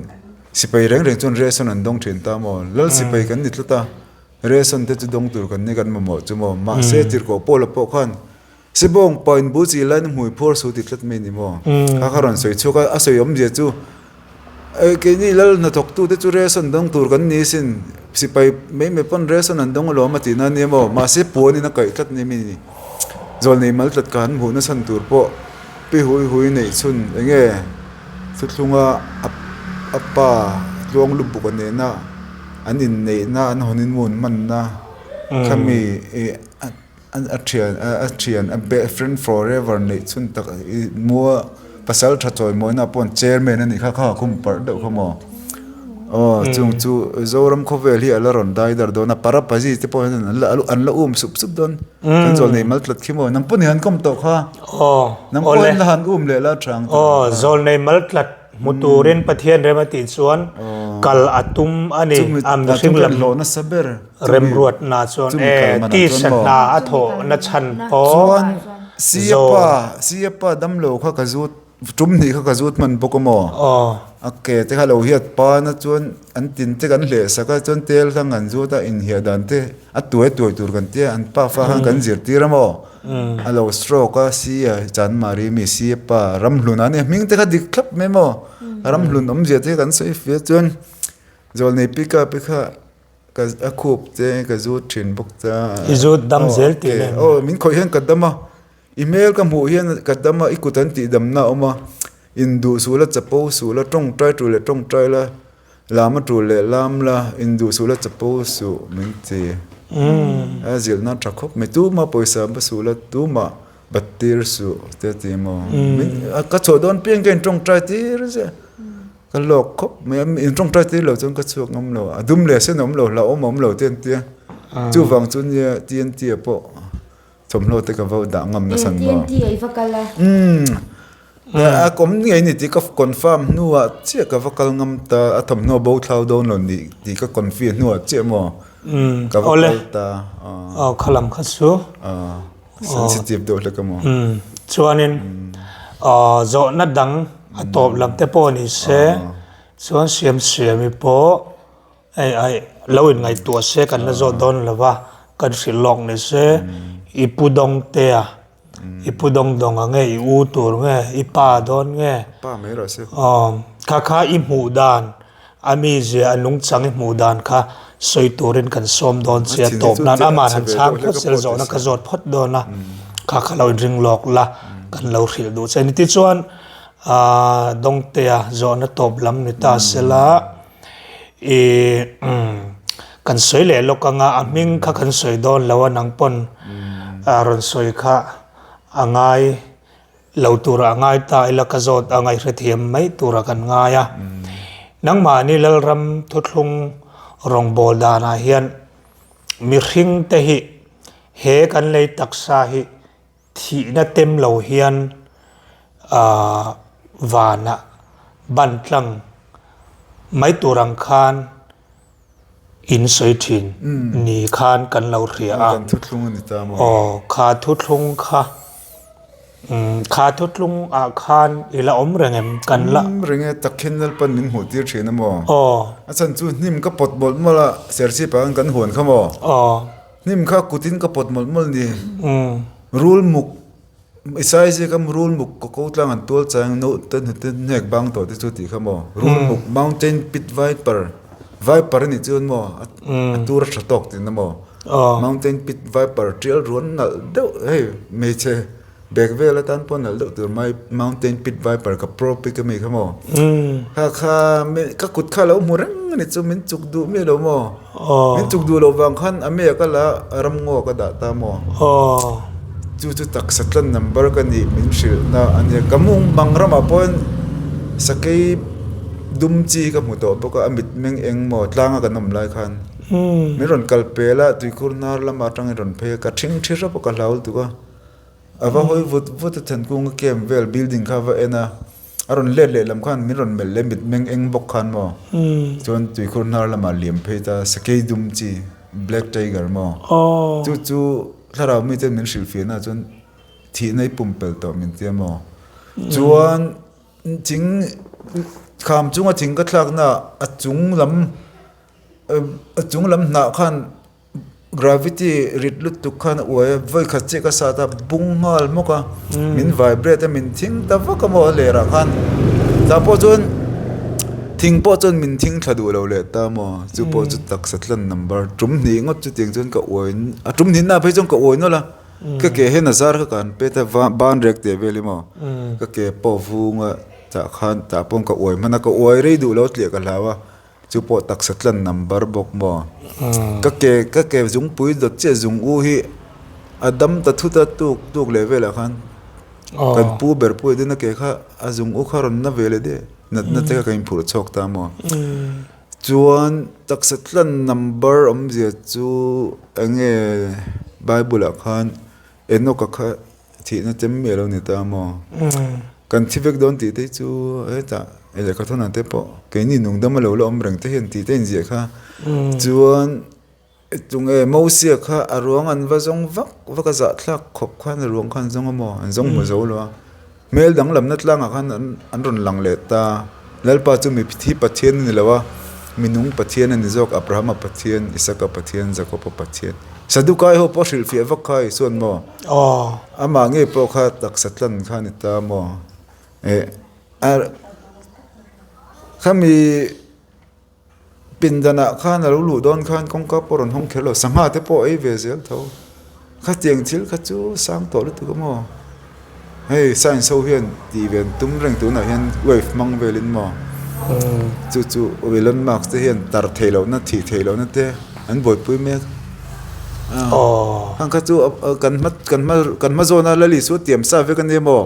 sipai reng reng chuan ration an dawng thin ta maw Lal sipai kan ni tlat a ration te chu dawng tur kan ni kan mamawh chu maw mahse tirhkoh Paula pawh khan Sibawng pa in bul chi lain hmui phuar su ti tlat mai ni maw? Kha kha rawn sawi chhuak a, a sawi awmzia chu keini lal hnathawk tu te chu ration dawng tur kan ni sin, sipai mai mai pawn ration an dawng alawm a tih na nia maw? Mahse puan in a kaih tlat ni mi ni. Zawlnei mal tlat ka han hmuh na chhan tur pawh pi hui hui neih chhun eng nge thuthlunga a pa tluang lubuk a nena an inneihna an honeymoon hmanna khami ih A thian a thian a be friend forever neih chhun tak i mua pasal tha chawi mawina pawh an chairman a nih kha kha khum parh deuh kha maw aw chung chu Zoram khawvel hi a la rawn dai dar dawn a parapazi te pawh hian an la an la um sup sup dawn kan chawl nei mal tlat khi maw nang pawh ni han kawm tawh kha nang pawh in la han um leh la tha ang aw zawl nei mal tlat Hmu turin Pathian rem a tih chuan kal a tum a ni. A mihring lam remruatna chuan e tisa hna a thawhna chhan pawh Chuan Siapa Siapa damlo kha ka zut tum hnih kha ka zut hman bawk a maw? A ke te kha lo hiat pan a chuan an tin te kan hleh sak a chuan tel hlang an zut a inhiah dan te a tuai tuai tur kan tia an pafa khan kan zirtir a maw? A lo stroke a si a Chanmari mi si a pa Ramhlun a nia hming te kha dik thlap mai maw Ramhlun awmzia te kan sawi fia chuan Zawlnei pick up hi kha ka a khup te ka zut thin bawk ta I zut dam zel tih nen aw min khawih hian ka dam a i hmel ka hmuh hian ka dam a i kut an tih damna a awm a induh suh la chapo suh la tawngtai tul leh tawngtai la Lam a tul leh lam la, induh suh la chapo suh min ti. A zilhna tha khawp mai. Tumah pawisa ba suh la, tumah bat tir suh te a ti maw. Ka chhuah dawn piang ka intawngtai tir zia. Ka lawk khawp mai a, intawngtai tir lo chuan ka chhuak ngam lo. A dum leh sen a awm lo, hlauhawm a awm lo te an tia. Chuvang chu nia TNT ah pawh Thawmhnaw te ka va dah ngam nasa maw? TNT ah i va kal a? Umm a kawm ngei ni tih ka confirm hnuah chiah ka va kal ngam ta a thawmhnaw bo thlau dawn lo nih tih ka confirm hnuah chiah maw ka va kal ta aw khalam kha chu sensitive deuh hlek a maw chuanin zawhna dang a tawp lam te pawh ni se chuan siamsiami pawh Hei ai lo in ngaihtuah se kan la zawt dawn lo va, kan hrilh lawk ni se i pu dawng te a, i pu dawng dawng ang nge, i u tur nge, i pa dawn nge, Pa mai rawh se. Aw kha kha i hmuh dan a mizia a nungchang i hmuh dan kha sawi turin kan sawm dawn che a tawp nan amah han chhang phawt sel zawhna ka zawt phawt dawn a, kha kha lo inring lawk la kan lo hrilh duh che a ni. Tichuan aah Dawngtea zawhna tawp lam ni ta sela. Ih kan sawi leh lawk anga a hming kha kan sawi dawn lo a nang pawn a rawn sawi kha a ngai lo tura a ngai ta ila ka zawt anga i hrethiam mai tura kan ngai a nangmahni Lalram thuthlung. Rawngbawl danah hian mihring te hi he kan lei taksa hi thihna tem lo hian vanah ban tlang mai tur ang khan in sawi thin ni khan kan lo hria a. Kan thuthlung a ni ta maw? Aw, kha thuthlung kha kha thuthlung ah khan i la awm reng em? Kan la. Awm reng e, takhin Lalpan min hmuh tir thin a maw? Aw. A chhan chu hnim ka pawt mawlh mawlh a, Serchhip ah khan kan huan kha maw? Aw. Hnim kha kutin ka pawt mawlh mawlh ni. Rul muk i size kha rul muk ka ko tlang an tual chang no te hnute hnek bang tawh te chu tih kha maw rul muk mountain pit viper viper a nih chuan maw a tur a tha tawk tihna maw mountain pit viper tial ruan nalh deuh hei hmeichhe Bag vel atan pawh nalh deuh tur mai mountain pit viper ka pro pic ami kha maw kha kha ka kut kha lo hmu reng ani chu min chuk duh miah lo maw min chuk duh loh vang khan a mia ka la ramngaw ka dah ta maw chu chu taksa tlan number ka nih min hrilh na ania ka mung mang ramah pawhin sakei dum chi ka hmu tawh bawk a a mit meng eng maw tlanga kan awm lai khan min rawn kal pel a tuikhur hnar lamah atangin rawn phei a ka thing thi hrep a ka hlau lutuk a. A va hawi vut vut a Thankunga camp vel building kha a va en a, a rawn let leh lam khan min rawn melh leh mit meng eng bawk khan maw chuan tuikhur hnar lamah liam phei ta sakei dum chi black tiger maw chu chu thlarau mite min hrilhfiah na chuan thihna i pumpelh tawh min tia maw chuan thing kham chunga thing ka thlakna a chung lam a chung lam hnah khan. Gravity rit lutuk khan a uai a, vawi khat chiah ka sat a, bung nghal hmawk a, min vibrate a, min thing ta vak a maw a ler ah khan, tah pawh chuan thing pawh chuan min thing thla duh lo leh ta maw, chu pawh chu taksa tlan number tum hnih ngawt chutiang chuan ka uai a tum hnih na phei chuan ka uai nawlh a, ka ke hian a zar kha ka han pet a ban rek teh vel hi maw, ka ke pawh vung a tah khan tah pawh ka uai hman a, ka uai rei duh lo tliah ka hlau a. Chu pawh taksa tlan number bawk maw? Ka ke ka ke zungpui dawt chiah zung u hi a dam ta thut a tuk tuk leh velah khan kan pu ber pawh hi a ke kha a zung u kha rawn na ve leh daih natna te kha kan inphurh chhuak ta maw? Chuan taksa tlan number awmzia chu eng nge bible ah khan Enoch-a kha Thihna chem miah lo ni ta maw? Kan thi vek dawn tih te chu hetah lehkha thawn te pawh keini nungdam a lo la awm reng te hian tih te inziah kha. Chuan tunge Mosia kha a ruang an va zawng vak vak a zahthlak khawp khan a ruang kha an zawng a maw? An zawng hmu zo lo a. Hmel danglamna tlangah khan an rawn lang leh ta. Lalpa chu mi thi Pathian a ni lo a, mi nung Pathian a ni zawk, Abrahama Pathian, Isaka Pathian, Jakoba Pathian. Sadukai ho pawh hrilhfiah vak kha Isuan maw? Aw. Amah ngei pawh kha taksa tlan kha a ni ta maw? Eh, a khami Pindanah khan a lo luh dawn khan kawngka pawh rawn hawng kher lo, sangha te pawh a ei ve zel tho. Khatiang thil kha chu sang tawh lutuk a maw? Hei science ho hian tih ve an tum reng tunah hian wave hmang velin maw? Chu chu Elon Musk te hian tar theih lohna thih theih lohna te an buaipui mek. Khang kha chu kan hma kan hma kan hma zawna la Isua tiam sa vek a nia maw?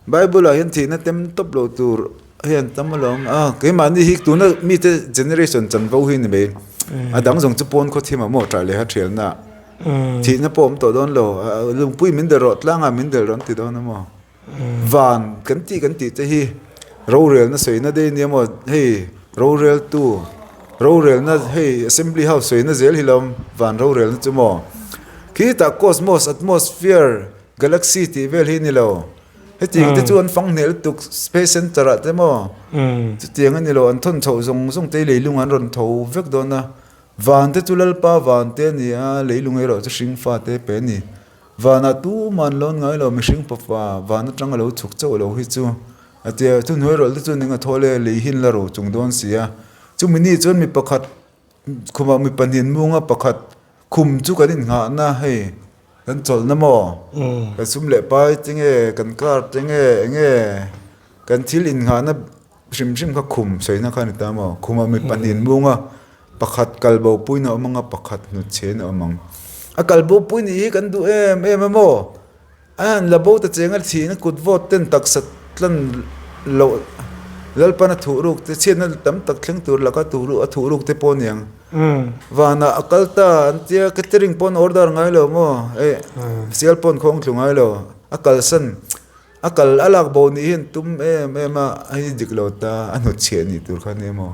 Bible ah hian thihna tem tawp loh tur Hei an tam alawm a, keimahni hi tuna mite generation chanvo hi ni mai. A dang zawng chu pawn khaw thim ah maw ṭah leh ha ṭhialna ah thihna pawh awm tawh dawn lo, lungpui min delh rawh tlangah min delh rawh an ti dawn a maw. Van kan tih kan tih te hi rorelna sawina daih ania maw, hei roreltu rorelna hei assembly house sawina zel hi lo van rorelna chu maw. Khitah cosmos, atmosphere, galaxy tih vel hi ni lo. Hetiang te chu an fang hneh lutuk space center ah te maw chutiang a ni lo an thawn chhoh zawng zawng te leilung an rawn tho vek dawn a van te chu lalpa van te a ni a leilung erawh chu hring fa te pe a ni vanah tumah an lawn ngai lo mihring pafa van atanga lo chhuk chauh lo hi chu a tia thuhnuai rawlh te chu ning a thaw le lei hi an la ro chung dawn si a chumi ni chuan mi pakhat khumah mi pahnih an mung a pakhat khum chu kan innghahna hei. Kan chawlhna maw? Kan sum leh pai te nge, kan car te nge, eng nge kan thil innghahna hrim hrim kha khum sawina kha a ni ta maw? Khumah mi pahnihin mung a, pakhat kal bo puiin a awm ang a, pakhat hnutchhen a awm ang. A kal bo pui nih hi kan duh em em a maw? A han la bo ta cheng a, thihna kut vawt ten taksa tlan loh. Lalpan a thuh ruk te, chhiatna tam tak thleng tur laka a thuh ruk te pawh a niang. Vanah a kal ta an tia, catering pawn order ngai lo maw? Eh, sial pawn khawng thlu ngai lo. A kalsan, a kal a lak bo nih hi an tum em em a, hei dik lo ta, a hnutchhiah nih tur kha nia maw?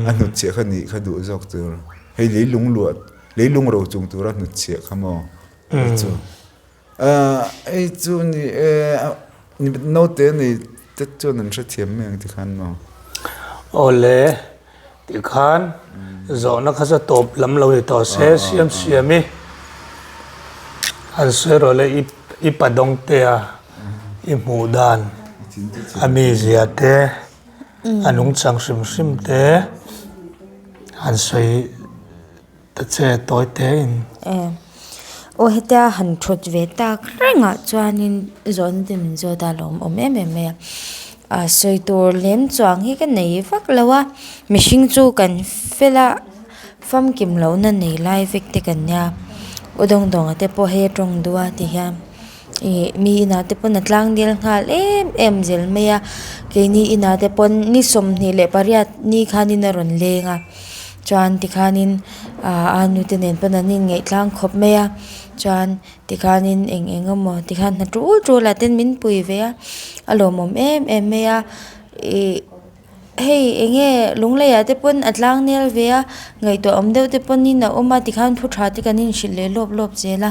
A hnutchhiah kha nih kha duh zawk tur. Hei leilung luah, leilung ro chung tura hnutchhiah kha maw? Hei chu. Hei chu ni e, naute nei te chuan an hrethiam mai ang tikhan maw? Awle, tikhan zawhna kha chu tawp lam lo ni tawh se, siam siam i han sawi rawh le, i pa dawngtea i hmuh dan a mizia te, a nungchang hrim hrim te han sawi. Ta che tawi te in. E. Aw hetia han thawt ve tak rengah chuanin zawhna te min zawt a lawm awm em em mai a. A sawi tur lem chuang hi ka nei vak lo a, mihring chu kan fel a, famkim lohna nei lai vek te kan nia. U Dawngdawnga te pawh hei a tawng duh a ti hian ih mi inah te pawn a tlang nel nghal em em zel mai a, keini inah te pawn ni 28 ni khanin a rawn leng a. Chuan tikhanin aah a nute nen pawn an inngeih tlang khawp mai a chuan tikhanin eng eng emaw tikhan hna tul tul ah ten min pui ve a a lawmawm em em mai a ih hei eng nge lunglei ah te pawn a tlang nel ve a ngaihtuah awm deuh te pawnin a awm a tikhan thu tha te kan inhrilh leh lawp lawp zel a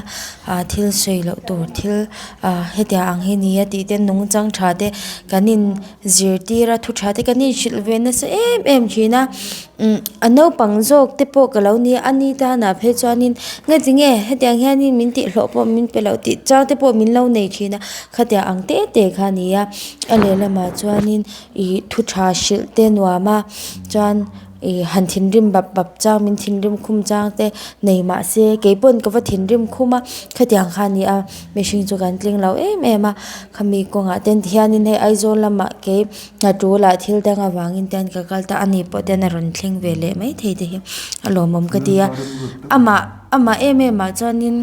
ah thil sawi loh tur thil ah hetiang ang hi ni a tih te nungchang tha te kan in zirtir a thu tha te kan inhrilh ve nasa em em thin a umm a naupang zawk te pawh ka lo nia a ni tanah phei chuanin ngatinge hetiang hianin min tih hlawh pawh min pe loh tih chang te pawh min lo nei thin a khatiang ang te te kha a ni a a lehlamah chuanin ih thu tha hrilh te nuam a chuan ih han thinrim bap bap chang min thinrim khum chang te nei mahse keipawn ka va thinrim khum a khatiang kha a ni a mihring chu kan tling lo em em a khami kawngah ten tihianin hei Aizawl lamah kei hna tul ah thil dang avangin te an ka kal ta a ni pawh ten a rawn thleng ve leh maithei te hi a lawmawm ka ti a amah amah em em ah chuanin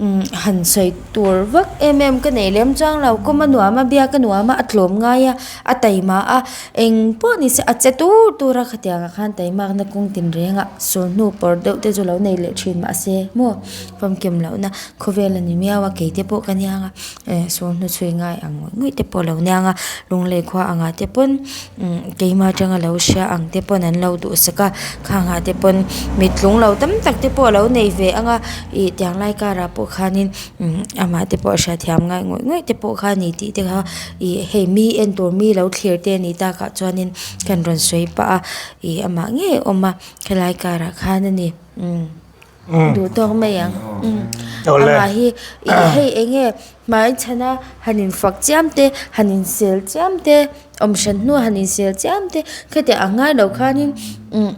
umm han sawi tur vak em em ka nei lem chuang lo kawm a nuam a biak a nuam a a tlawm ngai a a taima a eng pawh ni se a che tur tur a khatiang ah khan taimak na kawng tin reng ah sulhnu pawr deuh te chu lo nei leh thin mahse maw famkim lohna khawvel a ni miau a kei te pawh ka niang a eh sawn hnu chhui ngai ang ngawih ngawih te pawh a lo niang a lunglei khua angah te pawn umm keimah atanga lo hria ang te pawn an lo duhsak a khangah te pawn mit tlung lo tam tak te pawh a lo nei ve ang a ih tiang lai karah pawh khanin umm amah te pawh a hriatthiam ngai ngawih ngawih te pawh kha a ni tih te kha ih hei mi en tur mi lo thlir te a nih takah chuanin kan rawn sawi pah a ih amah ngei a awm a helai karah khan a ni umm. Duh tawk mai ang. Amah hi hei eng nge hmai chhana han infak chiam te, han insel chiam te, awm hran hnua han insel chiam te khatiang ang ngai lo khanin umm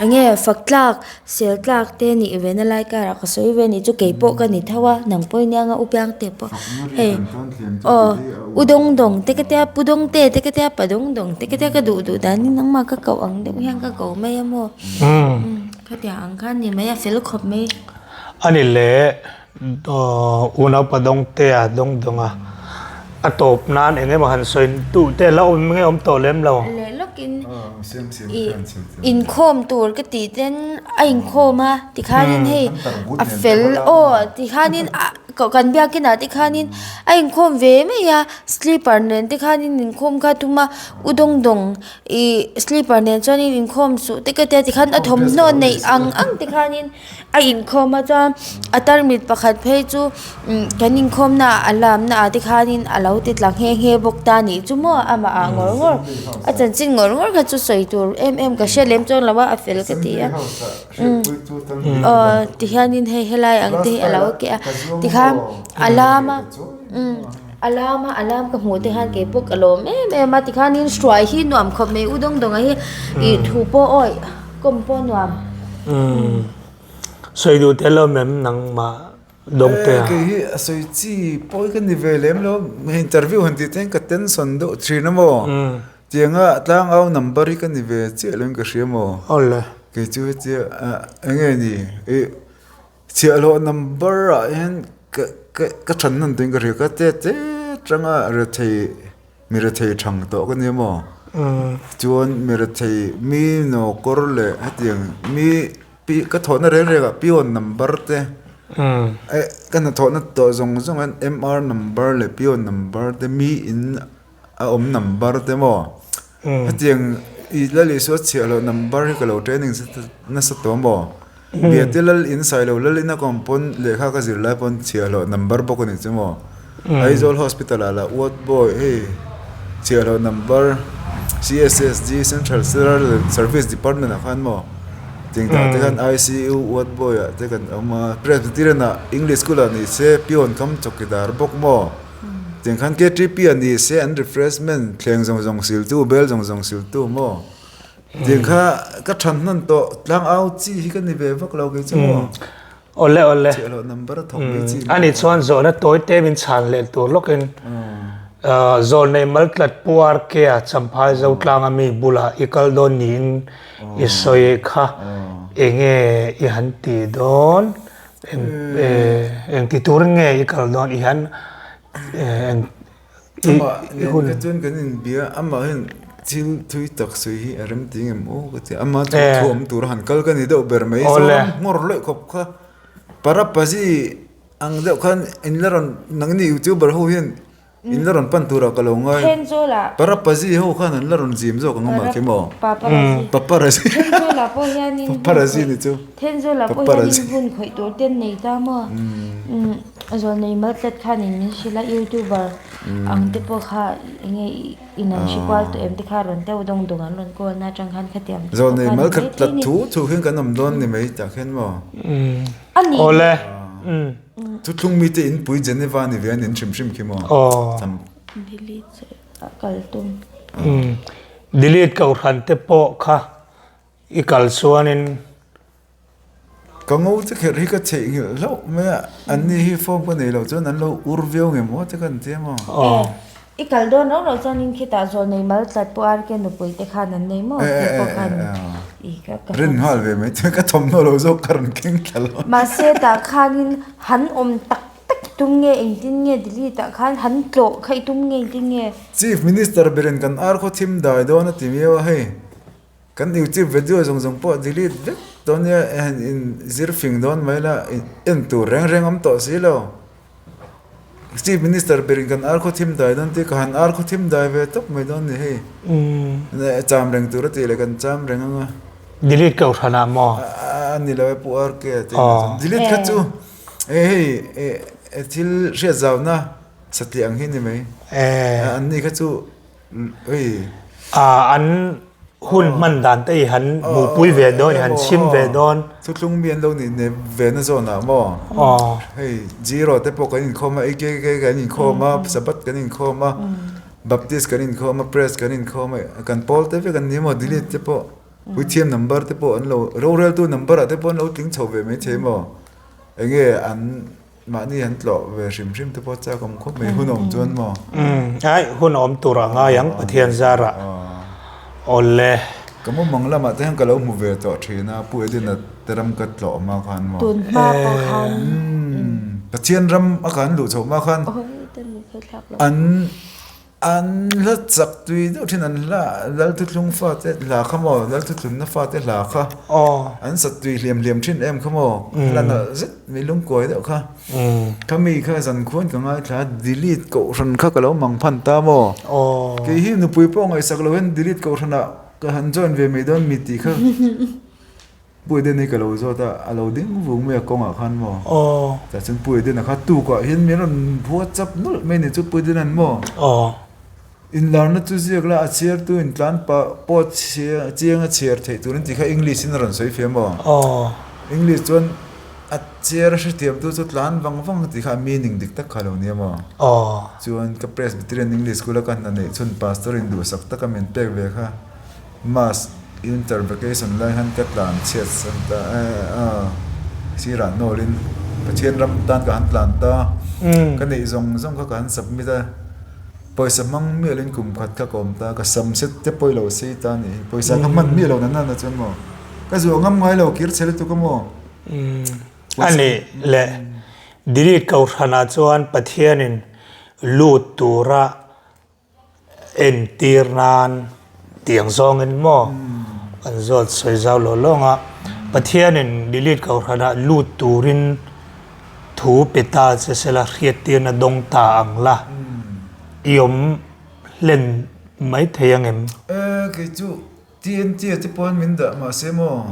eng nge fak tlak sel tlak te nih ve na lai karah ka sawi ve a nih chu kei pawh ka ni tho a nang pawh i nia nga u piang te pawh hei aw u dawng dawng te ka tia pu dawng te te ka tia pa dawng dawng te ka tia ka duh duh danin nangmah ka koh ang deuh hian ka ko mai a maw. Khatiang ang khan ni mai a fel khawp mai. Ani leh unaupa Dawngtea Dawngdawnga a tawp nan eng emaw han sawi duh te la awm nge awm tawh lem lo. Leh lawkin ih inkhawm tur ka tih ten a inkhawm a tikhanin hei a fel aw tikhanin a kan biakin ah te khanin a inkhawm ve mai a slipper nen te khanin inkhawm kha a tum a u Dawngdawng Ih slipper nen chuanin inkhawm suh te ka tia tikhan a thawmhnaw neih ang ang te khanin a inkhawm a chuan a tarmit pakhat phei chu umm kan inkhawm naah a lamna ah te khanin a lo ti tla nghe nghe bawk ta nih chu maw amah ah ngawr ngawr a chanchin ngawr ngawr kha chu sawi tur em em ka hre lem chuan lo a a fel ka ti a umm aw tihianin hei helai ang te hi a lo keh a tikhan a lam a umm. A lam a a lam ka hmuh te khan kei pawh ka lawm em em a tikhanin hruai hi nuam khawp mai u dawng dawnga hi ih thu pawh awih kawm pawh nuam. Umm sawi duh tel awm em nangmah dawng te a. Kei hi a sawi chi pawi ka ni ve lem lo interview han tih te hian ka tension deuh thin a maw tianga tlangau number hi ka ni ve chiah lo in ka hria maw. Awle. Kei chu hetia enge ni ih Chhiahhlawh number ah hian ka ka ka than nawn tuin ka hria ka te te tanga rethei mi rethei thang tawh ka nia maw? Chuan mi rethei mi nawkawr leh hetiang mi pi ka thawhna reng reng ah peon number te eh ka hnathawhna tawh zawng zawng ah hian MR number leh peon number te mi in a awm number te maw hetiang i lal Isua chhiah loh number hi ka lo training nasa tawh maw Biate lal in sailo lal in a kawm pawn lehkha ka zir lai pawn chhiahhlawh number bawk a nih chu maw? Aizawl Hospital ah lah ward boy hei chhiahhlawh number CSSD Central Service Department ah khan maw tingtah te khan ICU ward boy ah te kan awm a Presbyterian ah English school ah ni se peon kam chawkidar bawk maw? Tiang khan KTP ah ni se an refreshment thleng zawng zawng siltu bel zawng zawng siltu maw? Tiang kha ka than hnan tawh tlang au chi hi ka ni ve vak lo kei chu maw. Awle awle. Chiah loh number a thawk mai chi. Ani chuan zawhna tawi te min chhan leh tur lawkin zawlnei maltlat Pu RK a Champhai Zotlanga mi bulah i kal dawn niin i sawi kha enge i han ti dawn eng ti turin nge i kal dawn i han eng Amah nen kha chuan kan inbia amah hian thil thui tak sawi hi a rem ti ngem aw ka ti a, ama chu thu awm tura han kal ka ni deuh ber mai, Zoram nghawr lawih khawp kha Parapazi ang deuh khan in la rawn nangni youtuber ho hian in la rawn pan turah ka lo ngai, Parapazi ho khan an la rawn zim zawk ang amah khi maw? Paparazzi Paparazzi ni chu Paparazzi Zawlnei maltlat khanin min hrilh a, youtuber ang te pawh kha enge in an hre kual tawh em te kha rawn deuh dawng dawng an rawn call na atang khan khatiang te pawh Zawlnei malkhat tlat thu thu hian kan awm dawn ni mai tah khian maw? A ni. Awle. Thuthlung mite inpui Geneva ni ve an in hrim hrim khi maw? Aw. Delete a kal tum. Delete kohhran te pawh kha i kal chuanin. Ka ngo che kherh hi ka chheih nghilh hlauh mai a, an ni hi form ka nei loh chuan an lo ur viau nge maw te ka han ti a maw? Aw, i kal dawn rau rau chuan in khitah zawl nei mal tlat pawh RK nupui te khan an nei maw tih pawh khan i ka ka Rin nghal ve mai chuan ka thawmhnaw lo zawk ka rawn keng thla lo. Mahse tah khanin han awm tak tak i tum nge engtin nge delete ah khan han tlawh kha i tum nge engtin nge? Chief Minister berin kan ar khaw thim dai dawn a ti miau a hei. Kan YouTube video zawng zawng pawh delete vek dawn nia han in zir fing dawn mai la en tur reng reng awm tawh si lo. Chief Minister berin kan ar khaw thim dai dawn tih ka han ar khaw thim dai ve tawp mai dawn ni hei. Cham reng tur a tih leh kan cham reng ang a. Delete ko hran ah maw? A ni lo e Pu RK a tih na chuan. Delete kha chu hei thil hriat zauna satliah ang hi ni mai. An ni kha chu An hun hman dan te i han hmuhpui ve dawn, i han chhim ve dawn. Thuthlung mi an lo nih nep ve na zawn ah maw? Hei Zero te pawh kan inkhawm a, AKK kan inkhawm a, Sabbath kan inkhawm a, Baptist kan inkhawm a, Press kan inkhawm a, kan pawl te vek an ni maw? Delete te pawh Puithiam number te pawh an lo, roreltu number ah te pawh an lo tling chho ve maithei maw? Enge an Mahni an tlawh ve hrim hrim te pawh chak awm khawp mai hun awm chuan maw? Umm ai hun awm tur a ngai ang Pathian zarah awle. Ka mumang lamah te hian ka lo hmu ve tawh thin a Pu Edena te ram ka tlawh hma khan maw? Tun hma pawh khan. Umm Pathian ram a kan luh chhoh hma khan an An hla chak tui deuh thin an hla Lalthuthlung fate hla kha maw Lalthuthlunna fate hla kha an sat tui hliam hliam thin em kha maw hla nalh zet mai lungkuai deuh kha khami kha zan khuan ka ngaithla a delete kohhran kha ka lo mang phan ta maw kei hi nupui pawh ngaihsak lo hian delete kohhran ah ka han join ve mai dawn mi tih kha Pu Eden hi ka lo zawt a, a lo ding vung mai a kawngah khan maw? Aw. Tah chuan Pu Eden-a kha tukah hian min rawn bua chap nawlh mai ni chu Pu Eden-a'n maw? Aw. Inlarna chu ziak la, a chhiartu in tlan pah pawh chiang a chhiar theih turin tih kha English in a rawn sawi fia maw? Aw. English chuan a chhiar a hrethiamtu chu tlan vang vang tih kha a meaning dik tak kha a lo nia maw? Aw. Chuan ka Presbyterian English School a ka hna neih chhun Pastor in duhsak taka min pek ve kha. Mas winter vacation lai khan ka tlan chhiat san ta a, sirah nawlin Pathian ram tan ka han tlan ta, ka neih zawng zawng kha ka han submit a, pawisa hmang miahlin kum khat kha ka awm ta, ka sam set te pawh i lo sei ta a nih hi, pawisa ka hman miah lo na nana chuan maw, ka zuah ngam ngai lo kir chhe lutuk a maw. A nih leh delete kohhranah chuan Pathianin lut tura Entir nan. Tiang zawngin maw kan zawt sawi zau lawh lawng a, Pathianin delete kohhranah lut turin thu pe ta che sela hriattirna dawng ta ang la, i awm hlen mai thei ang em? E, kei chu TNT a te pawhin min dah mahse maw?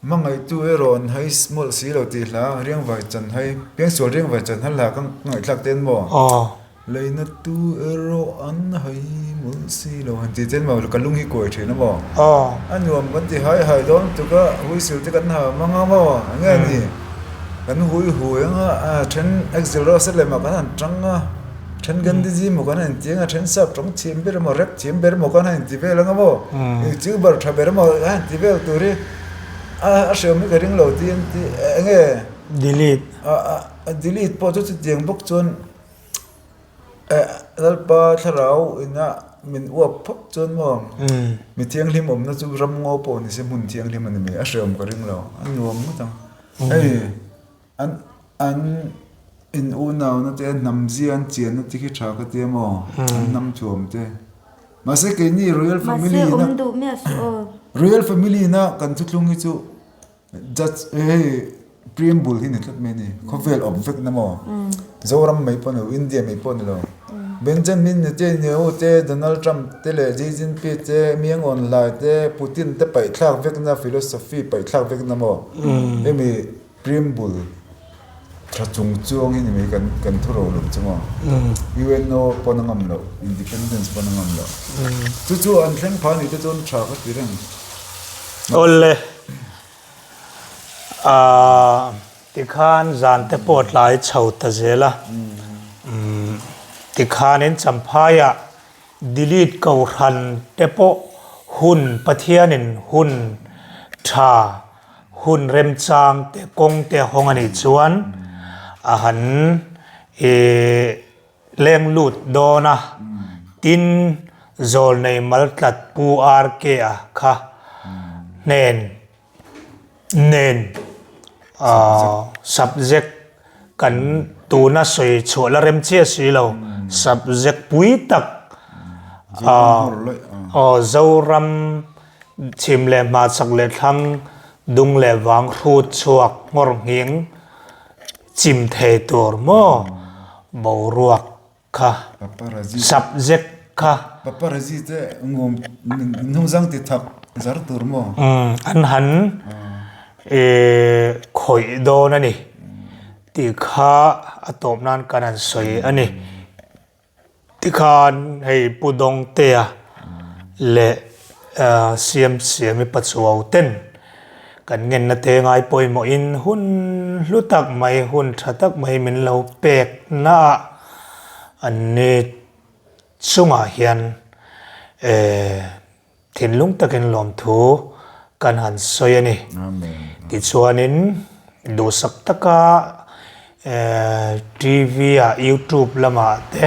Hmangaihtu erawh an hai mawlh si lo tih hla riangvai chan hai, piangsual riangvai chan hal hla ka ngaihthlak ten maw? Aw. Leina tu erawh an hai mawlh si lo han tih ten maw ka lung hi kuai thin a maw? Aw. A nuam kan ti hai hai dawn tuk a, whistle te kan ha mang a maw? Enge a ni? Kan hui hui ang a, a then Axl Rose lem ah kan han tang a, then Gandhiji maw kan han inti ang a, then sap tawng thiam ber emaw rap thiam ber emaw kan han inti vel ang a maw? Youtuber tha ber emaw kan han ti vel tur hi. A hriam hi ka ring lo tiin ti eng nge? Delete. A delete pawh chu chutiang bawk chuan eh Lalpa thlarau ina min uap phawt chuan maw mi thianghlim awmna chu ram ngaw pawh ni se hmun thianghlim a ni mai a hriam ka ring lo a nuam ngawt ang hei an an in unauna te hnam zia an chianna te khi tha ka tia maw an hnam thuam te. Mahse keini Royal Family Mahse na awm duh miah suh aw. Royal Family na kan thuthlung hi chu Judge hei Preamble hi ni tlat mai a ni. Khawvel awm vek na maw? Zoram mai pawh ni lo, India mai pawh ni lo. Benjamin Netanyahu te, Donald Trump te leh Xi Jinping te, Miang Aung Hlaing te, Putin te paihthlak vek na philosophy paihthlak vek na maw? Hemi Preamble tha chung chuang hi ni mai kan kan thu ro lo chu maw? UNO pawn a ngam loh, Independence pawn a ngam loh. Chu chu an thleng phah ni te chuan tha ka ti reng. Awle, aah tikhan zan te pawh tlai chho ta zel a, tikhanin Champhaiah Delete Kohhran te pawh hun Pathianin hun tha hun remchang te kawng te hawng a nih chuan a han ih leng lut dawn a, tin zawlnei maltlat Pu RK a kha hnen nen subject kan tuna sawi chhuah la rem chiah si lo subject pui tak aw Zoram chhim leh hma chak leh thlang dung leh vang hrut chhuak nghawr nghing chim thei tur maw boruak kha subject kha paparazzi te ngum hnungzang ti thak zar tur maw an han khawih dawn a ni tih kha a tawp nan kan han sawi a ni tikhan hei Pu Dawngtea leh Siamsiami Pachuau ten kan ngenna te ngai pawimawhin hun hlu tak mai hun tha tak mai min lo pek naah an ni chungah hian eh thinlung takin lawmthu kan han sawi a ni. Tichuanin duhsak taka eh TV ah YouTube lamah te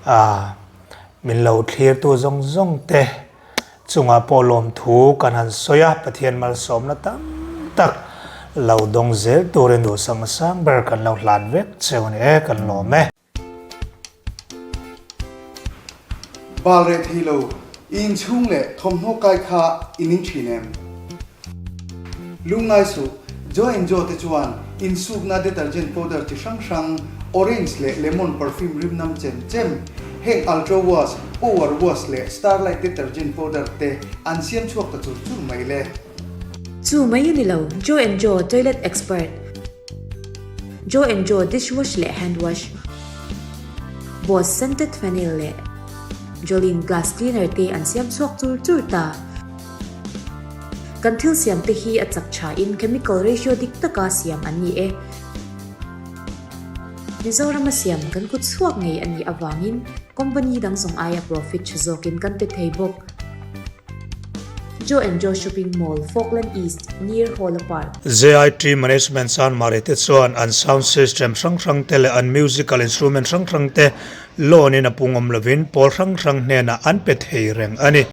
ah min lo thlirtu zawng zawng te Chungah pawh lawmthu kan han sawi a, Pathian malsawmna tam tak lo dawng zel turin duhsakna sang ber kan lo hlan vek cheu a ni e, kan lawm e. Bal reh thei lo, i inchhung leh thawmhnaw kai kha i ning thin em? Lungngai suh, Joe and Joe te chuan insukna detergent powder chi hrang hrang, orange leh lemon perfume rim nam chem chem, heng Ultra Wash, Power Wash leh Starlight detergent powder te an siam chhuak ta chur chur mai le. Chu mai a ni lo, Joe and Joe toilet expert, Joe and Joe dish wash leh hand wash, Boss scented phenyl leh Jolene glass cleaner te an siam chhuak chur chur ta. Kan thil siam te hi a chak tha in chemical ratio dik taka siam an ni e. Mizorama siam kan kut chhuak ngei a nih avangin company dang zawng aia profit tha zawkin kan pe thei bawk. Joe and Joe Shopping Mall, Falkland East, near Hawla Park. JIT Management Chanmari te chuan an sound system hrang hrang te leh an musical instrument hrang hrang te loan in a pungawm lovin pawl hrang hrang hnenah an pe thei reng a ni.